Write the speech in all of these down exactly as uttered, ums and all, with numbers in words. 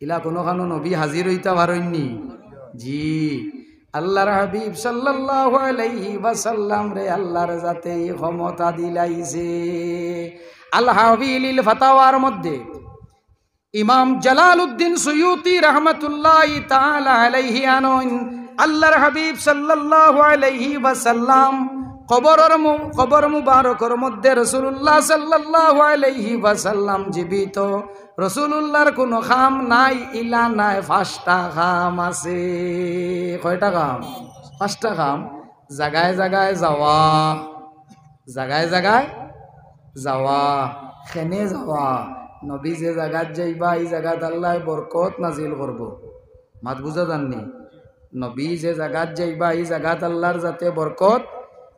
ইলা কুনুখানো নবী হাজির অইতা পারইননি? জি, আল্লার হাবিব সাল্লাল্লাহু আলাইহি ওয়াসাল্লামরে আল্লার জাতে ই ক্ষমতা দিলাইছে। আল হাবি লিল ফাতাওয়ার মধ্যে ইমাম জালালউদ্দিন সুয়ুতি রহমতুল্লাহি তাআলা আলাইহি আনইন, আল্লার হাবিব সাল্লাল্লাহু আলাইহি ওয়াসাল্লাম কবরর মু-, কবর মুবারকর মধ্যে রাসূলুল্লাহ সাল্লাল্লাহু আলাইহি ওয়াসাল্লাম জীবিত। রাসূলুল্লাহর কুনু কাম নাই, ইলা নায়, পাঁচটা কাম আছে। কয়টা কাম? পাঁচটা কাম। জাগায় জাগায় যাওয়া, জাগায় জাগায় যাওয়া, কেনে যাওয়া? নবী যে জাগাত যাইবা, ই জাগাত আল্লায় বরকত নাজিল করবো। মাত বুঝা যারনি? নবী যে জাগাত যাইবা, ই জাগাত আল্লার জাতে বরকত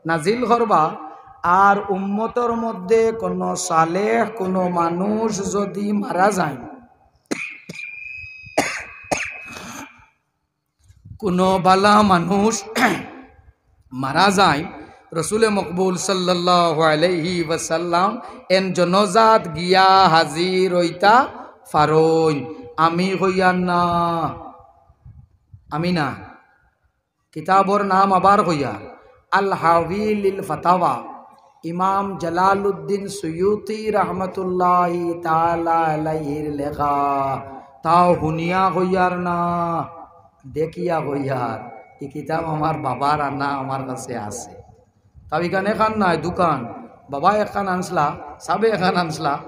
নাজিল করবা। আর উম্মতর মধ্যে কুনু সালেহ, কুনু মানুষ যুদি মারা যায়, কুনু বালা মানুষ মারা যায়, রসুলে মকবুল সাল্লাল্লাহু আলাইহি ওয়াসাল্লাম এন জনাজাত গিয়া হাজির অইতা পারইন। আমি কইয়ার না, আমি না। কিতাবর নাম আবার কইয়ার, আল হাবি লিল ফাতাওয়া, ইমাম জালালউদ্দিন সুয়ুতি রহমতুল্লাহি তাআলা আলাইহির লেখা। তাও হুনিয়া কইয়ার না, দেখিয়া কইয়ার। ই কিতাব আমার বাবার আনা, আমার কাছে আছে। তাও ইখান একখান নায়, দুইখান। বাবা একখান আনছলা, সাবে একখান আনছলা,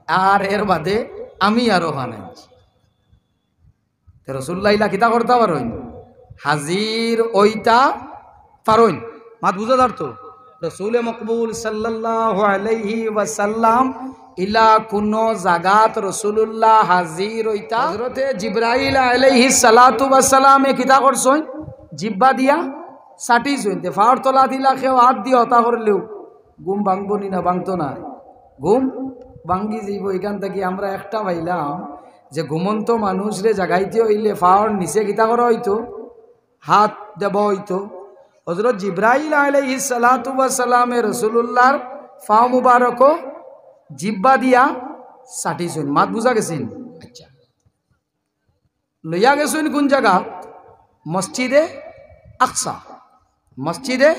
আর এর বাদে আমি আরো খান আনছি। তে রসুলুল্লাহ ইলা কিতা করতা পারইন? হাজির অইতা পারইন। মাত বুঝা যার তো? রসুলে মকবুল সাল্লাল্লাহু আলাইহি ওয়াসাল্লাম ইলা কুনু জাগাত রসুলুল্লাহ হাজির অইতা। হযরতে জিব্রাইল আলাইহিস সালাতু ওয়াস সালামে কিতা করছইন? জিব্বা দিয়া চাটিছইন। তে পাওর তলা দিলা কেউ আত দিয়া হতা করলেও ঘুম ভাঙবো নি না? ভাঙতো না। ঘুম ভাঙ্গি যাইবো। ইখান থাকি আমরা একটা পাইলাম যে ঘুমন্ত মানুষরে জাগাইতে অইলে পাওর নিচে কিতা করা অইতো? হাত দেওয়া অইতো। হযরত জিব্রাইল আলাইহিস সালাতু ওয়াস সালামে রসুলুল্লাহর পাও মুবারকো জিব্বা দিয়া চাটিছইন। মাত বুঝা গেছেন? আচ্ছা, লইয়া গেছইন কুন জাগাত? মসজিদে আকসা। মসজিদে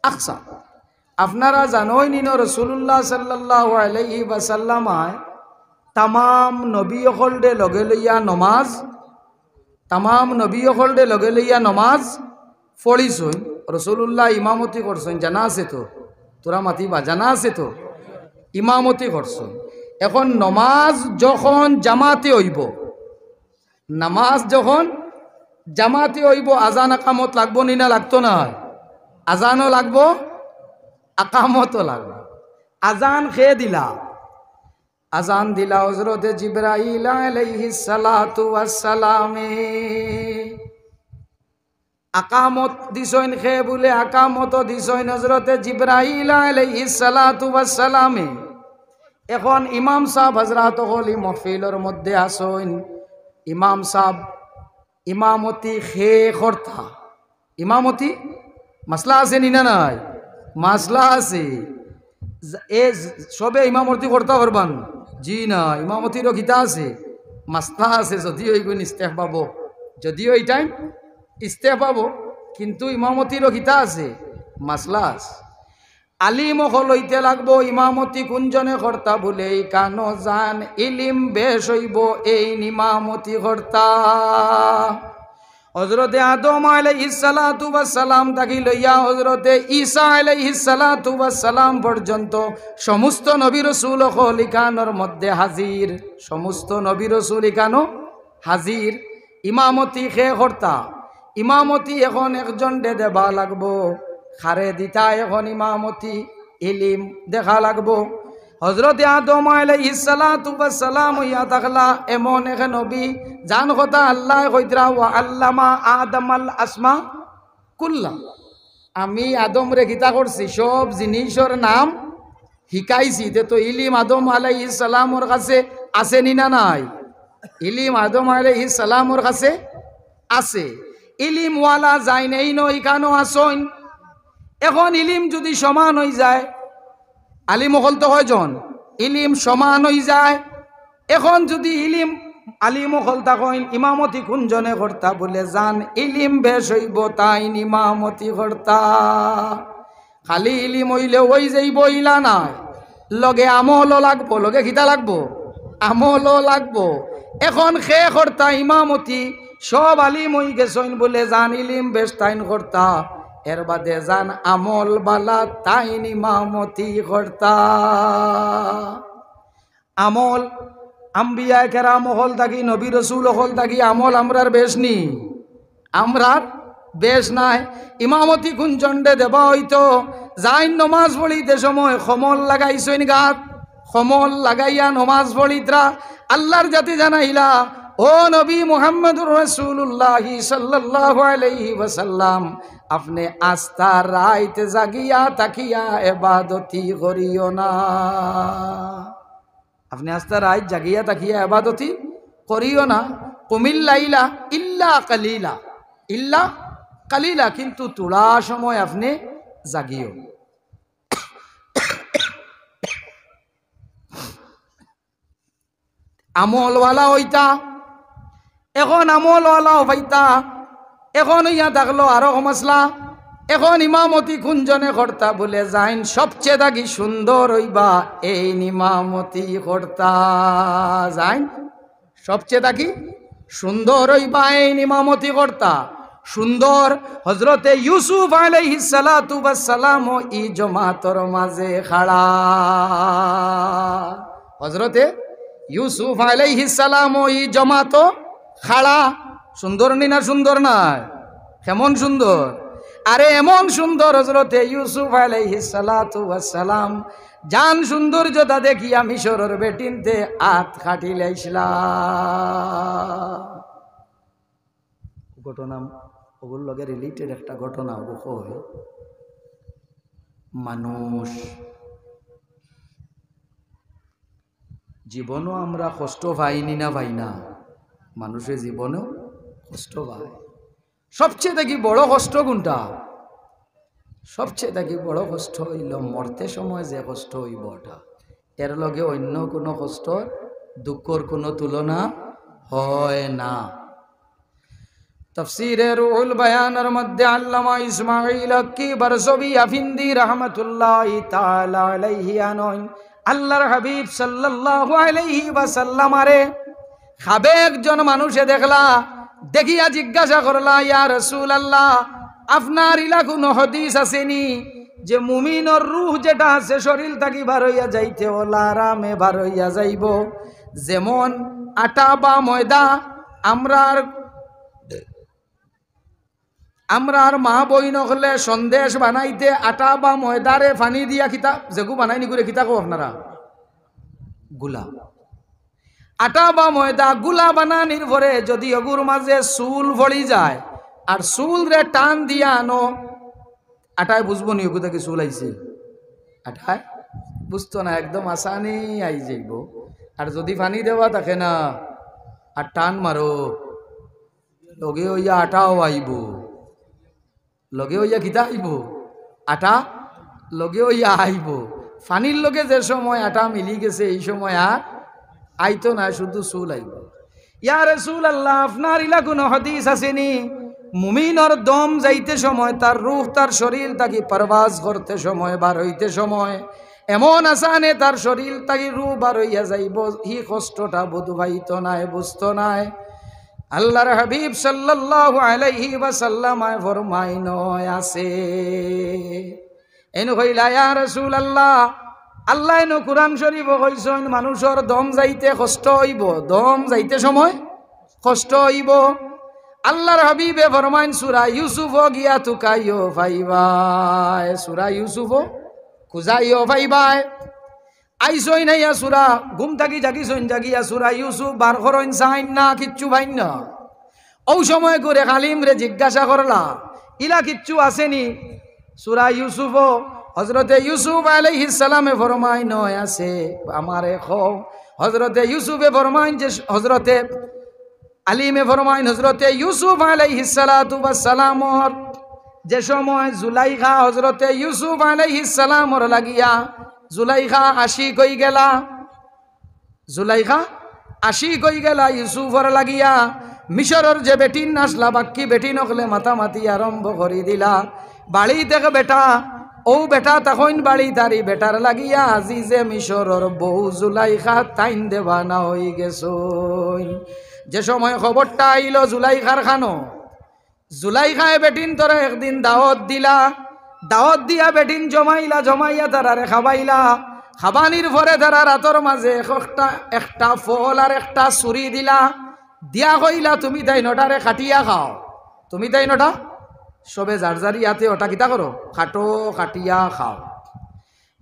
আকসা। আপনারা জানইন নি, রসুলুল্লাহ সাল্লাল্লাহু আলাইহি ওয়াসাল্লাম তামাম নবী অকলরে লগে লইয়া নমাজ, তামাম নবী অকলরে লগে লইয়া নমাজ পড়িছইন। রসুলুল্লাহ ইমামতি করছইন, জানা আছে তো? তোরা মাতিবা, জানা আছে তো? ইমামতি করছইন। এখন নমাজ যখন জামাতে অইবো, নামাজ যখন জামাতে অইবো, আজান আকামত লাগবো নি না লাগতো না? আজানও লাগবো, আকামতও লাগবো। আজান কে দিলা? আজান দিলা হযরতে জিব্রাইল আলাইহিস সালাতু ওয়াস সালামে। আকামত দিছইন কে বুলে? আকামত দিছইন হযরতে জিব্রাইল আলাইহিস সালাতু ওয়াস সালামে। এখন ইমাম সাব হযরত অকল ই মহফিলর মধ্যে আছইন, ইমাম সাব ইমামতি কে করতা? ইমামতি মাসলা আছে নি না নাই? মাসলা আছে। জ-, এ জ-, সবে ইমামতি করতা পারবা নি? জি না, ইমামতিরও কিতা আছে? মাসলা আছে, যদিও ইগুন ইস্তেহবাবো, যদিও ইটাইন ইস্তেহবাবো, কিন্তু ইমামতিরও কিতা আছে? মাসলা আছে। আলিম অকল অইতে লাগবো। ইমামতি কুনজনে করতা বুলে? ইখানো যান ইলিম বেশ অইবো, এইন ইমামতি করতা। হযরতে আদম আলাইহিস সালাতু ওয়াস সালাম থাকি লইয়া হযরতে ঈসা আলাইহিস সালাতু ওয়াস সালাম পর্যন্ত সমস্ত নবী রসুল অকল ইখানর মধ্যে হাজির। সমস্ত নবী রসুল ইখানো হাজির। ইমামতি কে করতা? ইমামতি এখন একজনরে দেবা লাগবো। কারে দিতা এখন ইমামতি? ইলিম দেখা লাগবো। হযরতে আদম আলাইহিস সালাতু ওয়াস সালাম অইয়া থাকলা এমন এক নবী, যান কথা আল্লায় কইতরা, "ওয়া আল্লামা আদামাল আসমা কুল্লা।" আমি আদমরে কিতা করছি? সব জিনিসর নাম হিকাইছি। তে তো ইলিম আদম আলাইহিস সালামর কাছে আছে নি না নাই? ইলিম আদম আলাইহিস সালামর কাছে আছে। ইলিমওয়ালা যাইন এইন ইখানো আছইন। এখন ইলিম যুদি সমান অইযায়, আলিম অকল তো কয়জন? ইলিম সমান অইযায়। এখন যুদি ইলিম আলিম অকল থাকইন, ইমামতি কুনজনে করতা? বুলে, যান ইলিম বেশ অইবো, তাইন ইমামতি করতা। খালি ইলিম অইলে অই যাইবো, ইলা নায়, লগে আমলও লাগবো। লগে কিতা লাগবো? আমলও লাগবো। এখন কে করতা ইমামতি? সব আলিম অইগেছইন, বুলে, যান ইলিম বেশ, তাইন করতা। এরবাদে যান আমল বালা, তাইন ইমামতি করতা। আমল, আম্বিয়ায়ে কেরাম অকল থাকি, নবী রসুল অকল থাকি আমল আমরার বেশ নি? আমরার বেশ নায়। ইমামতি কুনজনরে দেবা অইতো? যাইন নমাজ পড়িতে সময় কম্বল লাগাইছইন গাত, কম্বল লাগাইয়া নমাজ পড়িতরা। আল্লার জাতি জানাইলা, "ও নবী মুহাম্মদুর রাসূলুল্লাহি সাল্লাল্লাহু আলাইহি ওয়াসাল্লাম, আপনে আস্তা রাইত জাগিয়া থাকিয়া এবাদতি করিও না।" আপনে আস্তা রাইত জাগিয়া থাকিয়া এবাদতি করিও না। কুমিল লাইলা ইল্লা কালিলা, ইল্লা কালিলা, কিন্তু থুড়া সময় আপনে জাগিও। আমলওয়ালা অইতা, এখন আমলওয়ালাও পাইতা। এখন অইয়া থাকলো আরো মাসলা, এখন ইমামতি কুনজনে করতা? বুলে, যাইন সবচে থাকি সুন্দর অইবা, এইন ইমামতি করতা। যাইন সবচে থাকি সুন্দর অইবা, এইন ইমামতি করতা। সুন্দর, হজরতে ইউসুফ আলাইহিস সালাতু ওয়াস সালামও ই জমাতর মাঝে খাড়া। হজরতে ইউসুফ আলাইহিস সালামও ই জমাতো খাড়া। সুন্দর নি না সুন্দর নায়? কেমন সুন্দর! আরে এমন সুন্দর, হজরতে ইউসুফ আলাইহিস সালাতু ওয়াস সালাম যান সৌন্দর্যতা দেখিয়া মিশরর বেটিন্তে আত কাটিলাইছলা। ঘটনা, ওগুর লগে related একটা ঘটনা, ওগু কই। মানুষ জীবনও আমরা কষ্ট পাইনি না পাই না? মানুষে জীবনও কষ্ট পায়। সবচে থাকি বড় কষ্ট কুনটা? সবচে থাকি বড় কষ্ট অইলো মরতে সময় যে কষ্ট অইবো ওটা, এর লগে অইন্য কুনু কষ্টর, দুঃখর কুনু তুলনা হয় না। তাফসীরে রুহুল বায়ানর মধ্যে আল্লামা ইসমাঈল হাক্কি বারসবি আফিন্দি রহমতুল্লাহি তাআলা আলাইহি আনইন, আল্লার হাবিব সাল্লাল্লাহু আলাইহি ওয়াসাল্লামারে খাবে একজন মানুষে দেখলা, দেখিয়া জিজ্ঞাসা করলা, "ইয়া রাসূলুল্লাহ, আপনার ইলা কুনু হাদিস আছে নি যে মুমিনর রূহ যেটা আছে শরীর থাকি বার অইয়া যাইতে অলা আরামে বার অইয়া যাইবো, যেমন আটা বা ময়দা?" আমরার, আমরার মা বইন অকলে সন্দেশ বানাইতে আটা বা ময়দারে পানি দিয়া কিতা, যেগু বানাইন ইগুরে কিতা কও আপনারা? গুলা। আটা বা ময়দা গুলা বানানির পরে যদি ওগুর মাঝে চুল পড়ি যায়, আর চুলরে টান দিয়া আনো, আটায় বুঝবো নি ওগু থাকি চুল আইছে? আটায় বুঝতো না, একদম আসানি আই যাইবো। আর যদি পানি দেওয়া থাকে না, আর টান মারো, লগে অইয়া আটাও আইবো। লগে অইয়া কিতা আইবো? আটা লগে অইয়া আইবো। পানির লগে যে সময় আটা মিলি গেছে, এই সময় আর আইতো না, শুধু চুল আইবো। ইয়া রাসূলুল্লাহ, আপনার ইলা কুনু হাদিস আছে নি? মুমিনর দম যাইতে সময়, তার রূহ তার শরীর থাকি পারওয়াজ করতে সময়, বার অইতে সময়, এমন আসানে তার শরীর থাকি রূহ বার অইয়া যাইবো, হি কষ্টটা বুঝ পাইতো নায়, বুঝতো নায়। আল্লার হাবিব সাল্লাল্লাহু আলাইহি ওয়াসাল্লামায় ফরমাইন, "অয় আছে।" এইন কইলা, "ইয়া রাসূলুল্লাহ, আল্লায় নু কুরআন শরীফো কইছইন, মানুষর দম যাইতে কষ্ট অইবো, দম যাইতে সময় কষ্ট অইবো।" আল্লার হাবিবে ফরমাইন, "সূরা ইউসুফো গিয়া তুকাইও পাইবায়, সূরা ইউসুফো খুজাইও পাইবায়।" আইছইন আইয়া সূরা, ঘুম থাকি জাগিছইন, জাগিয়া সূরা ইউসুফ বার করইন, চাইন না, কিচ্ছু পাইন না। অউ সময় করে আলিমরে জিজ্ঞাসা করলা, "ইলা কিচ্ছু আছে নি সূরা ইউসুফো?" হজরতে ইউসুফ আলাইহিস সালামে ফরমাইন, "অয় আছে, আমারে কও।" হজরতে ইউসুফে ফরমাইন যে, হজরতে আলিমে ফরমাইন, হজরতে ইউসুফ আলাইহিস সালাতু ওয়াস সালামর যে সময় জুলাইখা হজরতে ইউসুফ আলাইহিস সালামর লাগিয়া জুলাইখা আশিক অইগেলা, জুলাইখা আশিক অইগেলা ইউসুফর লাগিয়া। মিশরর যে বেটিন আছলা, বাক্কি বেটিন অকলে মাতামাতি আরম্ভ করি দিলা। বাড়িত এক বেটা, অউ বেটা তখন বাড়িত আর ই বেটার লাগিয়া আজিজে মিশরর বউ জুলাইখা তাইন দেবানা অইগেছইন। যে সময় খবরটা আইলো জুলাইখার কানো, জুলাইখায় বেটিন্তরে একদিন দাওয়াত দিলা, দাওয়াত দিয়া বেটিন জমাইলা, জমাইয়া তারারে খাবাইলা। খাবানির পরে তারার আতর মাঝে এক-, একটা, একটা ফল আর একটা ছুরি দিলা, দিয়া কইলা, "তুমি তাইন অটারে কাটিয়া খাও, তুমি তাইন অটা সবে যার যার ইয়াতে অটা কিতা করো, কাটো, কাটিয়া খাও।"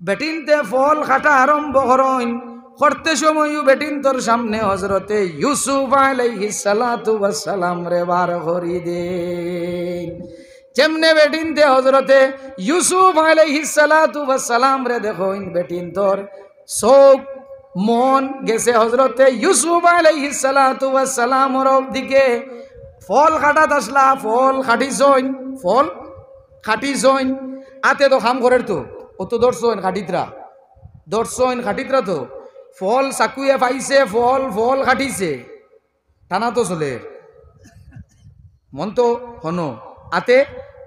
বেটিন্তে ফল কাটা আরম্ভ করইন। করতে সময়ও বেটিন্তর সামনে হজরতে ইউসুফ আলাইহিস সালাতু ওয়াস সালামরে বার করি দেইন। যেমনে বেটিন্তে হজরতে ইউসুফ আলাইহিস সালাতু ওয়াস সালামরে দেখইন, বেটিন্তর চউখ মন গেছে হজরতে ইউসুফ আলাইহিস সালাতু ওয়াস সালামর দিকে। ফল কাটাত আছলা, ফল কাটিছইন, ফল কাটিছইন। আতে তো কাম করের তো, অত ধরছইন কাটিতরা, ধরছইন কাটিতরা তো। ফল চাকুয়ে পাইছে, ফল, ফল কাটিছে। টানা তো চলের। মন তো হনো, আতে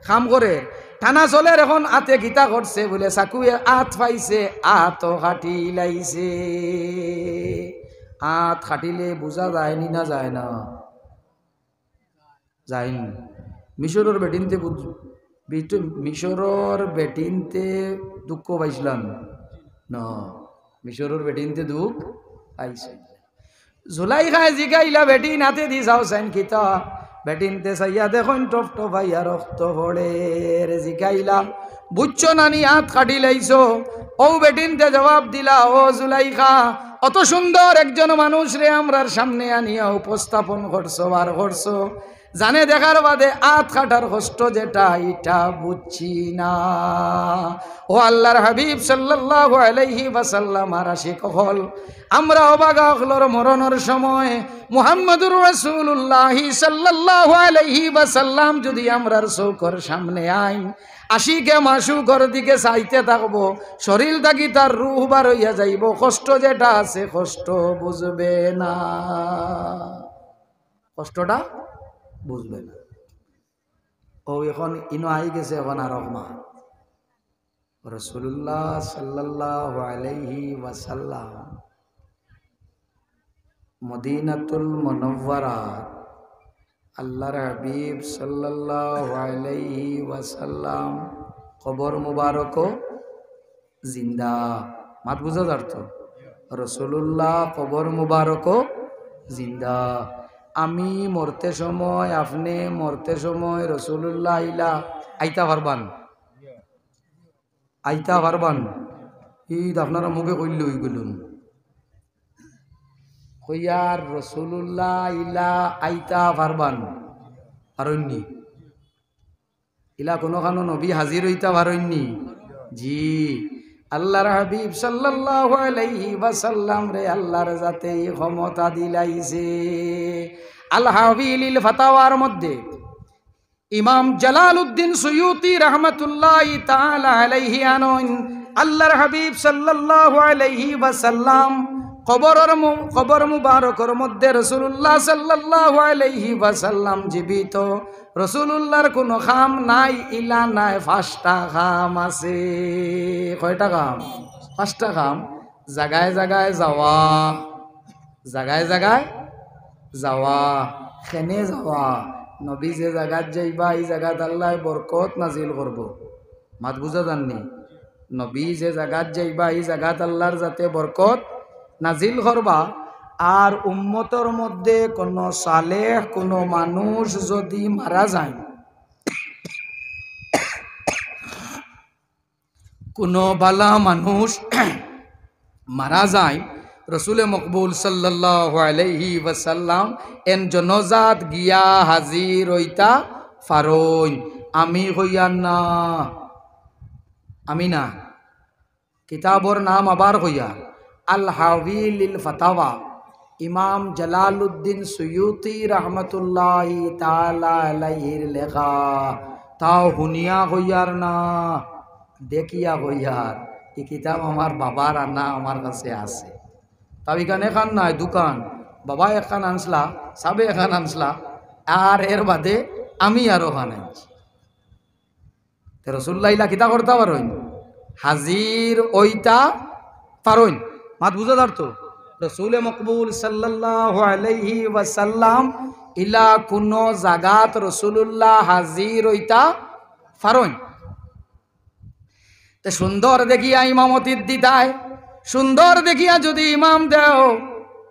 কাম করের। টানা চলের। এখন আতে কিতা করছে বুলে, চাকুয়ে আত পাইছে, আতও কাটিলাইছে। আত কাটিলে বুঝা যায়নি না যায় না? যায়নি। মিশরর বেটিন্তে বুঝ-, বিট-, মিশরর বেটিন্তে দুঃখ পাইছলা না? মিশরর বেটিন্তে দুঃখ পাইছে। জুলাইখায় জিগাইলা, "বেটিন, আতে দি চাও চাইন কিতা?" বেটিন্তে চাইয়া দেখইন টপ টপাইয়া রক্ত পড়ের। জিগাইলা, "বুঝছো না নি, আত কাটিলাইছো?" অউ বেটিন্তে জবাব দিলা, "ও জুলাইখা, অত সুন্দর একজন মানুষরে আমরার সামনে আনিয়া উপস্থাপন করছো, বার করছো, জানে দেখার বাদে আত কাটার কষ্ট যেটা, ইটা বুঝছি না।" ও আল্লার হাবিব সাল্লাল্লাহু আলাইহি ওয়াসাল্লাম আর আশিক অকল, আমরা অভাগা অকলর মরণর সময় মুহাম্মাদুর রাসূলুল্লাহ সাল্লাল্লাহু আলাইহি ওয়াসাল্লাম যুদি আমরার চউখর সামনে আইন, আশিকে মাশুকর দিকে চাইতে থাকবো, শরীর থাকি তার রুহ বার অইয়া যাইবো, কষ্ট যেটা আছে কষ্ট বুঝবে না, কষ্টটা বুঝবে না। ও এখন ইনো আই গেছে, এখন আর মা রাসূলুল্লাহ সাল্লাল্লাহু আলাইহি ওয়াসাল্লাম মদিনাতুল মুনাওয়ারাত আল্লাহর হাবিব সাল্লাল্লাহু আলাইহি ওয়াসাল্লাম কবর মুবারকো জিন্দা। মাত বুঝা যার তো? রাসূলুল্লাহ কবর মুবারকো জিন্দা। আমি মরতে সময়, আপনে মরতে সময় রাসূলুল্লাহ ইলা আইতা পারবান? আইতা পারবান? ঈদ আপনারা মুখে কইলে অই গেলুন। কইয়ার রাসূলুল্লাহ ইলা আইতা পারবান? পারইননি? ইলা কুনুখানো নবী হাজির অইতা পারইননি? জি, আল্লাহর হাবিব সাল্লাল্লাহু আলাইহি ওয়াসাল্লামরে আল্লাহর জাতে ই ক্ষমতা দিলাইছে। আল হাবি লিল ফাতাওয়ার মধ্যে ইমাম জালালউদ্দিন সুয়ুতি রহমতুল্লাহি তাআলা আলাইহি আনইন, আল্লাহর হাবিব সাল্লাল্লাহু আলাইহি ওয়াসাল্লাম কবরর মু-, কবর মুবারকর মধ্যে রাসূলুল্লাহ সাল্লাল্লাহু আলাইহি ওয়াসাল্লাম জীবিত। রাসূলুল্লাহর কুনু কাম নাই, ইলা নায়, পাঁচটা কাম আছে। কয়টা কাম? পাঁচটা কাম। জাগায় জাগায় যাওয়া, জাগায় জাগায় যাওয়া, কেনে যাওয়া? নবী যে জাগাত যাইবা, ই জাগাত আল্লায় বরকত নাজিল করবো। মাত বুঝা যারনি? নবী যে জাগাত যাইবা, ই জাগাত আল্লাহর জাতে বরকত নাজিল করবা। আর উম্মতর মধ্যে কুনু সালেহ, কুনু মানুষ যুদি মারা যায়, কুনু বালা মানুষ মারা যায়, রসুলে মকবুল সাল্লাল্লাহু আলাইহি ওয়াসাল্লাম এন জনাজাত গিয়া হাজির অইতা পারইন। আমি কইয়ার না, আমি না। কিতাবর নাম আবার কইয়ার, আল হাবি লিল ফাতাওয়া, ইমাম জালালউদ্দিন সুয়ুতি রহমতুল্লাহি তাআলা আলাইহির লেখা। তাও হুনিয়া কইয়ার না, দেখিয়া কইয়ার। ই কিতাব আমার বাবার আনা, আমার কাছে আছে। তাও ইখান এখান নায়, দুকান। বাবা একখান আনছলা, সাবে একখান আনছলা, আর এর বাদে আমি আরো খান আনছি। তে রসুল্লাহ ইলা কিতা করতা পারইন? হাজির অইতা পারইন। মাত বুঝা যার তো? রসুলে মকবুল সাল্লাল্লাহু আলাইহি ওয়াসাল্লাম ইলা কুনো জাগাত রসুলুল্লাহ হাজির অইতা পারইন। তে সুন্দর দেখিয়া ইমামতি দিতায়, সুন্দর দেখিয়া যুদি ইমাম দেও,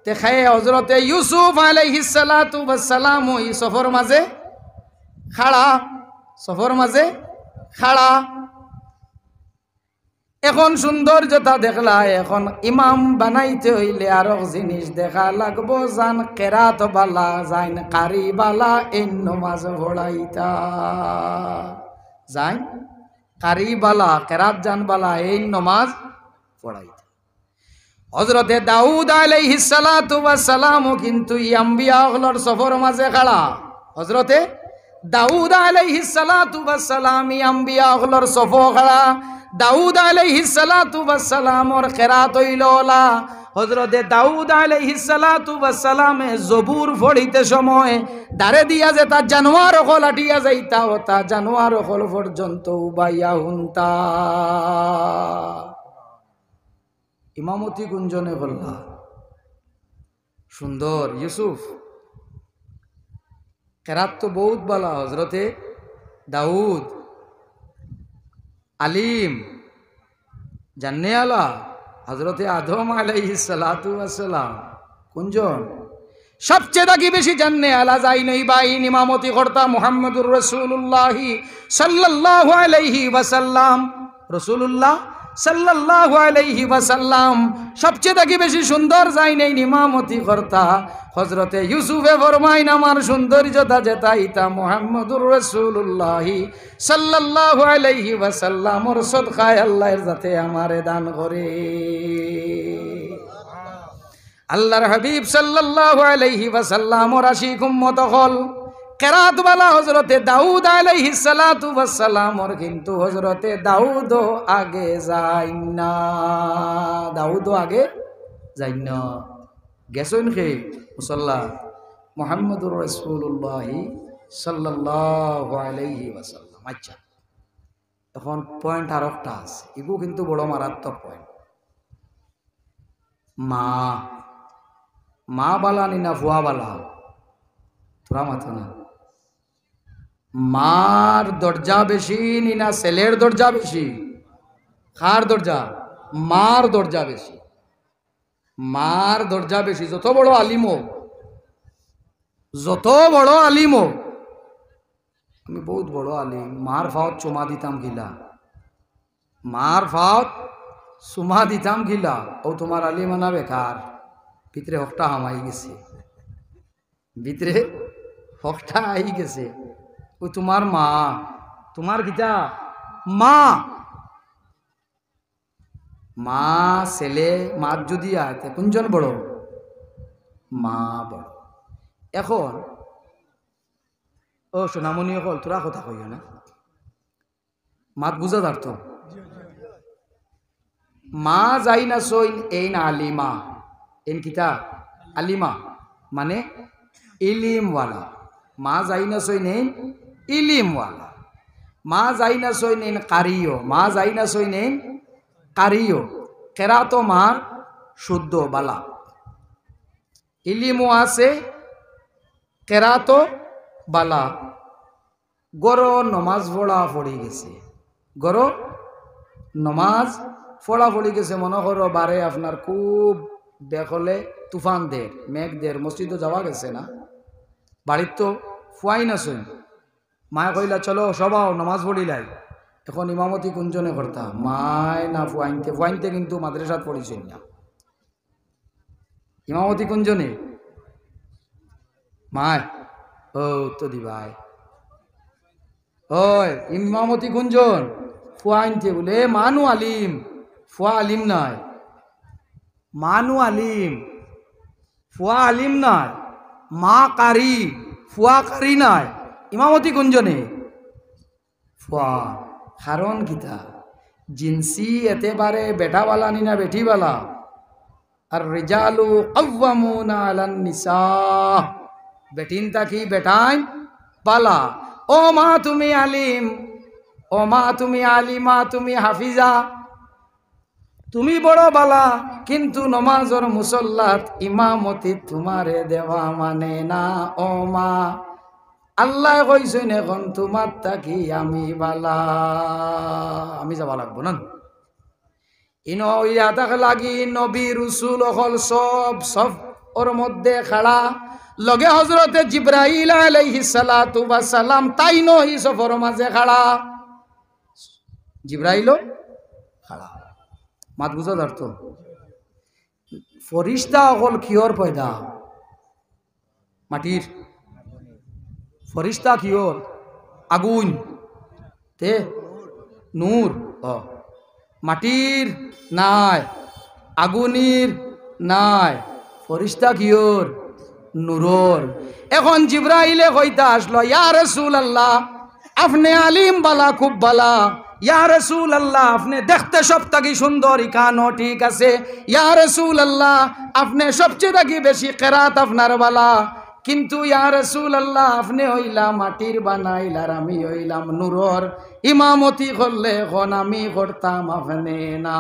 তে খে হজরতে ইউসুফ আলাইহিস সালাতু ওয়াস সালাম ই সফর মাঝে খাড়া, সফর মাঝে খাড়া। এখন সুন্দর যেটা দেখলা, এখন ইমাম বানাইতে অইলে আরক জিনিস দেখা লাগবো, যান কেরাত বালা, যাইন কারি বালা, এইন নমাজ পড়াইতা। যাইন কারি বালা, কেরাত যান বালা, এইন নমাজ পড়াইতা। হজরতে দাউদ আলাইহিস সালাতু ওয়াস সালামও কিন্তু ই আম্বিয়া অকলর সফর মাঝে খাড়া। হজরতে দাউদ আলাইহিস সালাতু ওয়াস সালাম ই আম্বিয়া অকলর সফো খাড়া। দাউদ আলাইহিস সালাতু ওয়াস সালামর কেরাত অইলো অলা। হজরতে দাউদ আলাইহিস সালাতু ওয়াস সালামে জবুর পড়িতে সময় দারে দিয়া যেতা জানোয়ার অকল আটিয়া যাইতা, অতা জানোয়ার অকল পর্যন্ত উবাইয়া হুনতা। ইমামতি কুনজনে করলা? সুন্দর, ইউসুফ। কেরাত তো বউত বালা, হজরতে দাউদ। আলিম, জাননে আলা, হজরতে আদম আলাইহিস সালাতু ওয়াস সালাম। কুনজন? সবচে থাকি বেশি জাননে আলা যাইন অইবা, এইন ইমামতি কর্তা মুহাম্মদুর রাসূলুল্লাহি সাল্লাল্লাহু আলাইহি ওয়াসাল্লাম। রাসূলুল্লাহ সাল্লাল্লাহু আলাইহি ওয়াসাল্লাম সবচে থাকি বেশি সুন্দর যাইন এইন ইমামতি কর্তা। হজরতে ইউসুফে ফরমাইন, আমার সৌন্দর্যতা যেতা ইতা মুহাম্মদুর রাসূলুল্লাহি সাল্লাল্লাহু আলাইহি ওয়াসাল্লামর সদকায় আল্লাহর যাতে আমারে দান করে। আল্লাহর হাবিব সাল্লাল্লাহু আলাইহি ওয়াসাল্লামর আশিক উম্মত অকল, কেরাত বালা হজরতে দাউদ আলাইহিস সালাতু ওয়াস সালামর, কিন্তু হজরতে দাউদও আগে যাইন না, দাউদও আগে যাইন না। গেছইন খে মুসল্লা? মুহাম্মদুর রাসূলুল্লাহি সাল্লাল্লাহু আলাইহি ওয়াসাল্লাম। আচ্ছা, এখন পয়েন্ট আরোকটা আছে, ইগু কিন্তু বড় মারাত্মক পয়েন্ট। মা, মা বালা নি না ফুয়া বালা? থুড়া মাতো না। মার দরজা বেশি নি না ছেলের দরজা বেশি? কার দরজা? মার দরজা বেশি। মার দরজা বেশি। যত বড় আলিম অউক, যত বড় আলিম অউক, আমি বউত বড় আলিম, মার ফাওত চুমা দিতাম কিলা? মার ফাওত চুমা দিতাম কিলা? অউ তুমার আলিমানা বেকার, ভিতরে হকটা হামাই গেছে, ভিতরে হকটা আই গেছে। অউ তুমার মা, তুমার কিতা? মা। মা, ছেলে, মাত যুদি আয়, তে কুনজন বড়? মা বড়। এখন, ও সোনামণি অকল, থুড়া কথা কইও না, মাত বুঝা যার তো? মা যাইন আছইন এইন আলিমা, এইন কিতা? আলিমা, মানে ইলিমওয়ালা। মা যাইন আছইন এইন ইলিমওয়ালা। মা যাইন আছইন এইন কারিও, মা যাইন আছইন এইন কারিও। কেরাতো মার শুদ্ধ বালা, ইলিমও আছে, কেরাতো বালা। ঘরো নমাজ পড়া পড়ি গেছে, ঘরো নমাজ পড়া পড়ি গেছে। মনো করো বারে আপনার খুব বেকলে তুফান দের, মেঘ দের, মসজিদো যাওয়া গেছে না, বাড়িত তো ফুয়াইন আছইন। মায়ে কইলা, "চলো সব আও, নমাজ পড়িলাই।" এখন ইমামতি কুনজনে কর্তা, মায় না ফুয়াইন্তে? ফুয়াইন্তে কিন্তু মাদ্রাসাত পড়ছইন না। ইমামতি কুনজনে? মায়। ও, উত্তর দিবায়। ওই, ইমামতি কুনজন? ফুয়াইন্তে। বুলে, "এ, মা নু আলিম।" ফুয়া আলিম নায়। মা নু আলিম, ফুয়া আলিম নায়। মা কারি, ফুয়া কারি নায়। ইমামতি কুনজনে? ফুয়া। কারণ কিতা? জিনসি এতেবারে বেটা বালা নি না বেটি বালা? আর রিজালু কাওয়ামুনা আলান নিসা। বেটিন থাকি বেটাইন বালা। ও মা তুমি আলিম, ও মা তুমি আলিমা, তুমি হাফিজা, তুমি বড় বালা, কিন্তু নমাজর মুসল্লাত ইমামতি তুমারে দেওয়া মানে না। ও মা, আল্লায় কইছইন অখন তুমার থাকি আমি বালা, আমি যাওয়া লাগবো না। ইনো ইয়া থাক লাগি নবী রসুল অকল সব সফর মধ্যে খাড়া, লগে হজরতে জিব্রাইল আলাইহিস সালাতু ওয়াস সালাম তাইনও ই সফর মাঝে খাড়া। জিব্রাইলও খাড়া। মাত বুঝা যার তো? ফরিস্তা অকল কিয়র পয়দা? মাটির। ফরিস্তা কিয়র? আগুন। তে? নূর। ও। মাটির নায়, আগুনির নায়, ফরিস্তা কিয়র? নূরর। অখন জিব্রাইলে কইতা আসলো, ইয়া রাসূলুল্লাহ, আপনে আলিম বালা, খুব বালা। ইয়া রাসূলুল্লাহ, আপনে দেখতে সব থাকি সুন্দর, ইখানও ঠিক আছে। ইয়া রাসূলুল্লাহ, আপনে সবচে থাকি বেশি কেরাত আপনার বালা। কিন্তু ইয়া রাসূলুল্লাহ, আপনে অইলা মাটির বানাইল আর আমি অইলাম নূরর। ইমামতি করলে অখন আমি করতাম, আপনে না।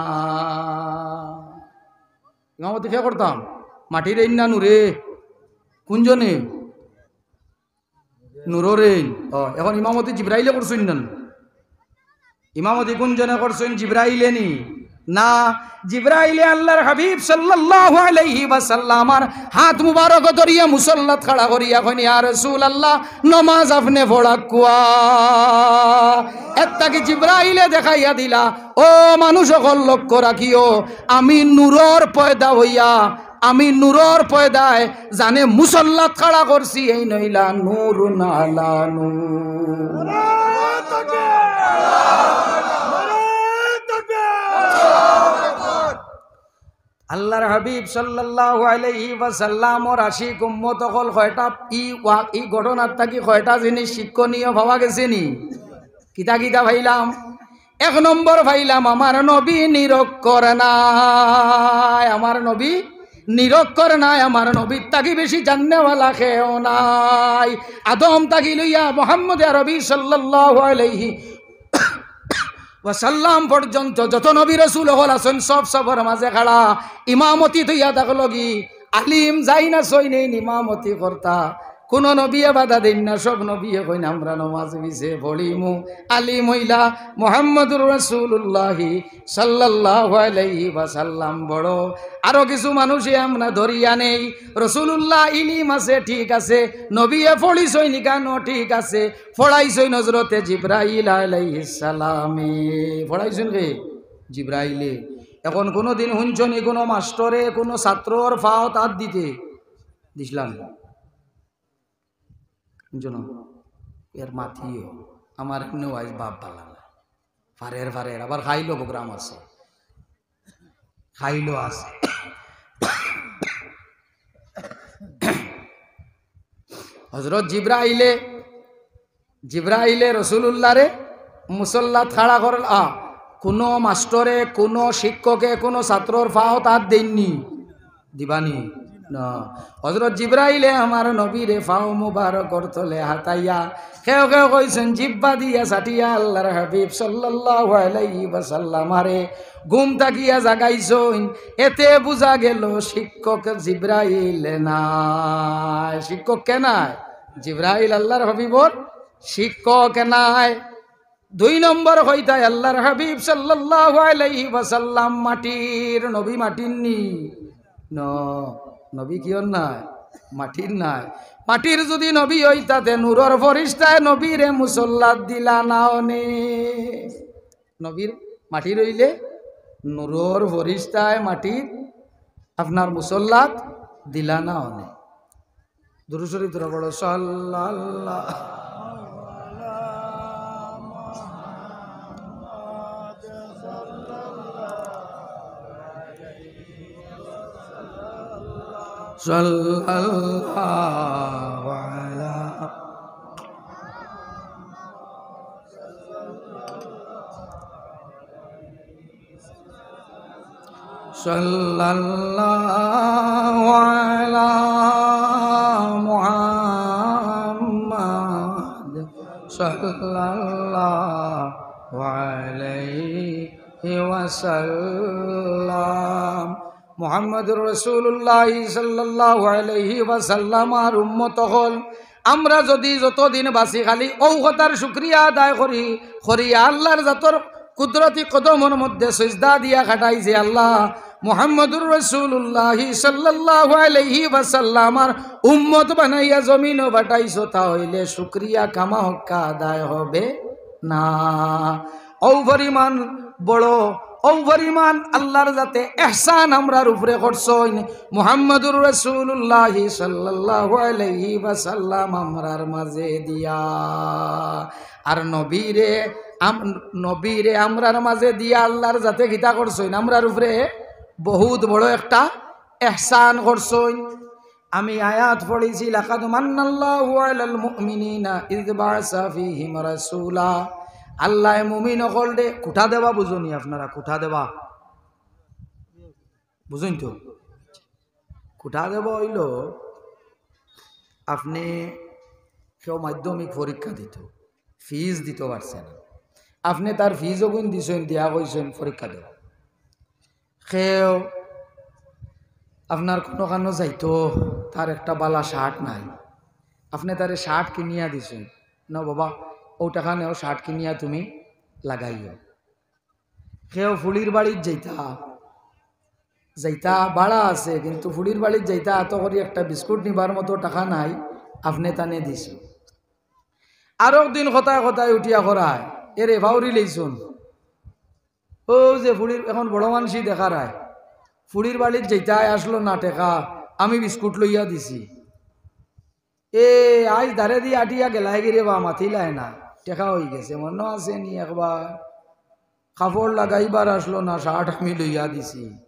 ইমামতি কে করতাম? মাটির এইন না নূরে? কুনজনে? নূরর এইন। ও, অখন ইমামতি জিব্রাইলে করছইন না? ইমামতি কুনজনে করছইন? জিব্রাইলে নি? না, জিব্রাইলে আল্লাহর হাবিব সাল্লাল্লাহু আলাইহি ওয়াসাল্লামর হাত মুবারক ধরিয়া মুসল্লাত খাড়া করিয়া কইন, ইয়া রাসূলুল্লাহ, নমাজ আপনে পড়াউক্কা। এর থাকি জিব্রাইলে দেখাইয়া দিলা, ও মানুষ অকল লক্ষ্য রাখিও, আমি নূরর পয়দা অইয়া আমি নূরর পয়দায় যানে মুসল্লাত খাড়া করছি, এইন অইলা নূরুন আলা নূর। আল্লাহর হাবিব সাল্লাল্লাহু আলাইহি ওয়াসাল্লামর আশিক উম্মত অকল কয়টা, ই ওয়া-, ই ঘটনার থাকি কয়টা জিনিস শিক্ষণীয় পাওয়া গেছে নি? কিতা কিতা পাইলাম? এক নম্বর পাইলাম, আমার নবী নিরক্ষর নায়, আমার নবী নিরক্ষর নায়, আমার নবীর থাকি বেশি জাননেওয়ালা কেউ নাই। আদম থাকি লইয়া মুহাম্মদ আরবি সাল্লাল্লাহু আলাইহি ওয়াসাল্লাম পর্যন্ত যত নবী রসুল অকল আছইন, সব সফর মাঝে খাড়া, ইমামতি থইয়া থাকলগি। আলিম যাইন আছইন, এইন ইমামতি করতা। কুনু নবীয়ে বাধা দেইন না, সব নবীয়ে কইন, আমরা নমাজ পিছে পড়িমু। আলিম অইলা মুহাম্মদুর রাসূলুল্লাহি সাল্লাল্লাহু আলাইহি ওয়াসাল্লাম বড়। আরো কিছু মানুষে আমরা ধরিয়া নেই, রসুলুল্লাহ ইলিম আছে, ঠিক আছে, নবীয়ে পড়িছইন ইখানও ঠিক আছে, পড়াইছইন হজরতে জিব্রাইল আলাইহিস সালামে। পড়াইছইন কে? জিব্রাইলে। অখন কুনুদিন হুনছো নি কুনু মাস্টরে কুনু ছাত্রর পাওত আত দিতে? দিছলা না। হুনছো না? এর মাতিও। আমার এমনেও আইজ বাপ বালা না। ফারের ফারের। আবার খাইলো প্রোগ্রাম আছে। খাইলো আছে। হজরত জিব্রাইলে, জিব্রাইলে রসুলুল্লাহরে মুসল্লাত খাড়া করলা। কুনু মাস্টরে, কুনু শিক্ষকে, কুনু ছাত্রর পাওত আত দেইন নি? দিবা নি? না। হজরত জিব্রাইলে আমার নবীরে পাও মুবারকর তলে হাতাইয়া কেউ কেউ কইছইন, জিব্বা দিয়া চাটিয়া আল্লাহর হাবিব সাল্লাল্লাহু আলাইহি ওয়াসাল্লামরে ঘুম থাকিয়া জাগাইছইন। এতে বুঝা গেল শিক্ষক জিব্রাইল নায়। শিক্ষক কে নায়? জিব্রাইল আল্লাহর হাবিবর শিক্ষক নায়। দুই নম্বর কইতায় আল্লাহর হাবিব সাল্লাল্লাহু আলাইহি ওয়াসাল্লাম মাটির, নবী মাটির নি? ন, নবী কিওর নায়? মাটির নায়। মাটির যুদি নবী অইতা তে নূরর ফরিস্তায় নবীরে মুসল্লাত দিলা না অনে। নবীর মাটির অইলে নূরর ফরিস্তায় মাটির আপনার মুসল্লাত দিলা না অনে। দুরূদ শরীফ তোরা পড়ো, সাল্লাল্লাহু আলা মুহাম্মাদ সাল্লাল্লাহু আলাইহি ওয়াসাল্লাম। সাল্লাল্লাহু আলা صلى الله على محمد، صلى الله عليه وسلم. মুহাম্মাদুর রাসূলুল্লাহ সাল্লাল্লাহু আলাইহি ওয়াসাল্লামর উম্মত অকল, আমরা যুদি যতদিন বাঁচি খালি অউ কথার শুকরিয়া আদায় করি, করি আল্লাহর জাতর কুদরতি কদমর মধ্যে সিজদা দিয়া কাটাই যে, "আল্লাহ, মুহাম্মাদুর রাসূলুল্লাহ সাল্লাল্লাহু আলাইহি ওয়াসাল্লামর উম্মত বানাইয়া জমিনো পাঠাইছো, তা অইলে শুকরিয়া কামা হক্কা আদায় হবে না।" অউ পরিমাণ বড়, অউ পরিমাণ আল্লাহর জাতে এহসান আমরার উপরে করছইন মুহাম্মাদুর রাসূলুল্লাহ সাল্লাল্লাহু আলাইহি ওয়াসাল্লাম আমরার মাঝে দিয়া। আর নবীরে আম-, নবীরে আমরার মাঝে দিয়া আল্লাহর জাতে কিতা করছইন? আমরার উপরে বহুত বড় একটা এহসান করছইন। আমি আয়াত পড়ছি, "লাকাদ মান্নাল্লাহু আলাল মুমিনিনা ইয বাআসা ফীহিম রাসূলা।" আল্লায় মুমিন অকলরে কুটা দেওয়া বুঝইন নি আপনারা? কুটা দেওয়া বুঝইন তো? কুটা দেওয়া অইলো আপনে কেউ মাধ্যমিক পরীক্ষা দিতো, ফিজ দিতো পারছে না, আপনে তার ফিজ অগুইন দিছইন, দিয়া কইছইন পরীক্ষা দেও। কেউ আপনার কুনুখানো যাইতো, তার একটা বালা শার্ট নাই, আপনে তারে শার্ট কিনিয়া দিছইন, "না বাবা, অউ টেকা নেও, শার্ট কিনিয়া তুমি লাগাইও।" কেউ ফুড়ির বাড়িত যাইতা, যাইতা ভাড়া আছে, কিন্তু ফুড়ির বাড়িত যাইতা, আতো করি একটা বিস্কুট নিবার মতো টেকা নাই, আপনে তানে দিছইন। আরক দিন কথায় কথায় উঠিয়া করায়, "এরে, ফাউরি লইছইন।" অউ যে ফুড়ির, এখন বড় মানষি দেখারায়, ফুড়ির বাড়িত যাইতায়, আসলো না টেকা, আমি বিস্কুট লইয়া দিছি। এ, আইজ ধারেদি আটিয়া গেলায় গিরে বা, মাতিলায় না, টেকা অইগেছে, মনো আছে নি একবার? কাপড় লাগাইবার আসলো না, শার্ট আমি লইয়া দিছি।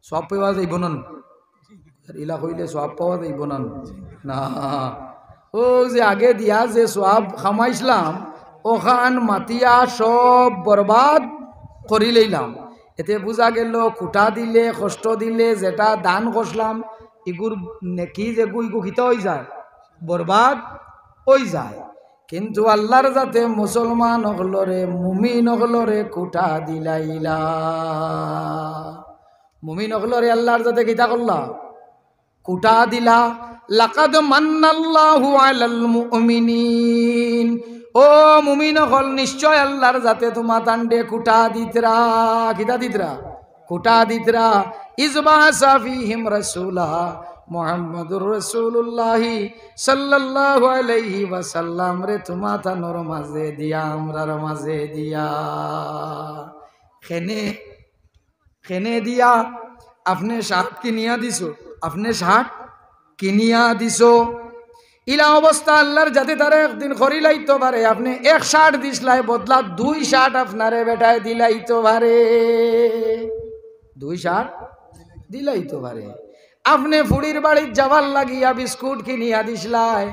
সওয়াব পাওয়া যাইবো না? ইলা কইলে সওয়াব পাওয়া যাইবো না? না। অউ যে আগে দিয়া যে সওয়াব কামাইছলাম, অখান মাতিয়া সব বরবাদ করিলাইলাম। এতে বুঝা গেলো, কুটা দিলে, কষ্ট দিলে, যেটা দান করছলাম, ইগুর নেকি যেগু, ইগু কিতা অইযায়? বরবাদ অইযায়। কিন্তু আল্লাহর জাতে মুসলমান অকলরে, মুমিন অকলরে কুটা দিলাইলা। মুমিন অকলরে আল্লাহর জাতে কিতা করলা? কুটা দিলা। লাকাদ মান্নাল্লাহু আলাল মুমিনিন। ও মুমিন অকল, নিশ্চয় আল্লাহর জাতে তুমাতানরে কুটা দিতরা। কিতা দিতরা? কুটা দিতরা। ইয বাআসা ফীহিম রাসূলা, মুহাম্মাদুর রাসূলুল্লাহ সাল্লাল্লাহু আলাইহি ওয়াসাল্লামরে তুমাতানর মাঝে দিয়া, আমরার মাঝে দিয়া। কেনে, কেনে দিয়া? আপনে শার্ট কিনিয়া দিছো, আপনে শার্ট কিনিয়া দিছো। ইলা অবস্থা আল্লাহর জাতে তারা একদিন করিলাইতো পারে, আপনে এক শার্ট দিছলায়, বদলা দুই শার্ট আপনারে বেটায় দিলাইতো পারে, দুই শার্ট দিলাইতো পারে। আপনে ফুড়ির বাড়িত যাবার লাগিয়া বিস্কুট কিনিয়া দিছলায়,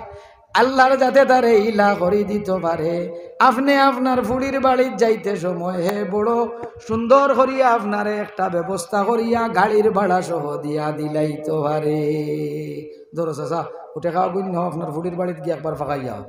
আল্লাহর জাতে তারে ইলা করি দিতো পারে। আপনে আপনার ফুড়ির বাড়িত যাইতে সময় হে বড় সুন্দর করিয়া আপনারে একটা ব্যবস্থা করিয়া গাড়ির ভাড়া সহ দিয়া দিলাইতো পারে। ধরো চাচা, অউ টেকা অগুইন নেও, আপনার ফুড়ির বাড়িত গিয়া একবার ফাকাইয়া আও।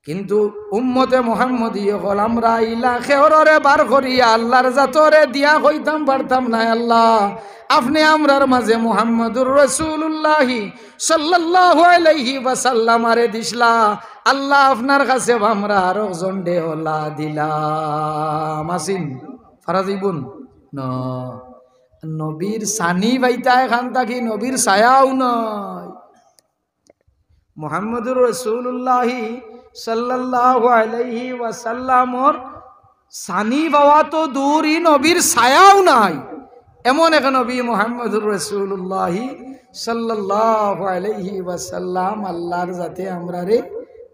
কিন্তু উম্মতে মুহাম্মদী অকল আমরা ইলা কেউররে বার করিয়া আল্লাহর জাতরে দিয়া কইতাম পারতাম নায়, "আল্লাহ, আপনে আমরার মাঝে মুহাম্মাদুর রাসূলুল্লাহ সাল্লাল্লাহু আলাইহি ওয়াসাল্লামরে দিছলা, আল্লাহ আপনার কাছে আমরা আরক জনরে অলা দিলাম।" আছইন? পারা যাইবো না। নবীর ছানি পাইতা এখান থাকি, নবীর ছায়াও নাই। মুহাম্মাদুর রাসূলুল্লাহ সাল্লাল্লাহু আলাইহি ওয়াসাল্লামর ছানি পাওয়া তো দূরই, নবীর ছায়াও নাই। এমন এক নবী মুহাম্মাদুর রাসূলুল্লাহ সাল্লাল্লাহু আলাইহি ওয়াসাল্লাম আল্লাহর জাতে আমরারে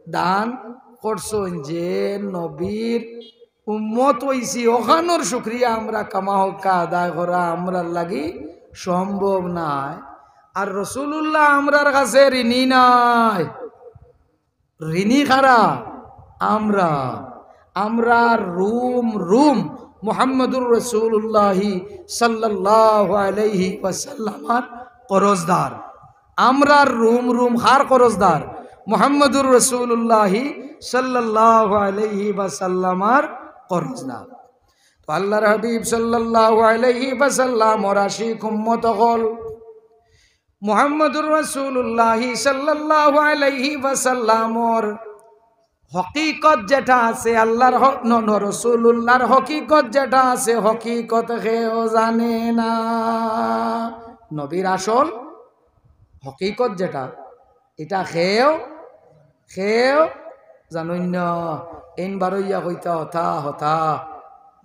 দান করছইন, যে নবীর উম্মত অইছি, অখানর শুকরিয়া আমরা কামা হক্কা আদায় করা আমরার লাগি সম্ভব নায়। আর রাসূলুল্লাহ আমরার কাছে ঋণী নায়। ঋণী কারা? আমরা। আমরা রুম রুম মুহাম্মাদুর রাসূলুল্লাহি সাল্লাল্লাহু আলাইহি ওয়াসাল্লামর করজদার। আমরার রুম রুম কার করজদার? মুহাম্মাদুর রাসূলুল্লাহি সাল্লাল্লাহু আলাইহি ওয়াসাল্লামর করজদার। তো আল্লাহর হাবিব সাল্লাল্লাহু আলাইহি ওয়াসাল্লামর আশিক উম্মত অকল, মুহাম্মাদুর রাসূলুল্লাহি সাল্লাল্লাহু আলাইহি ওয়াসাল্লামর হকিকত যেটা আছে, আল্লাহর হ-, ন-, ন-, রাসূলুল্লাহর হকিকত যেটা আছে, হকিকত কেউ জানে না। নবীর আসল হকিকত যেটা, ইটা কেউ, কেউ জানইন না। এইন বারইয়া কইতা হতা, হতা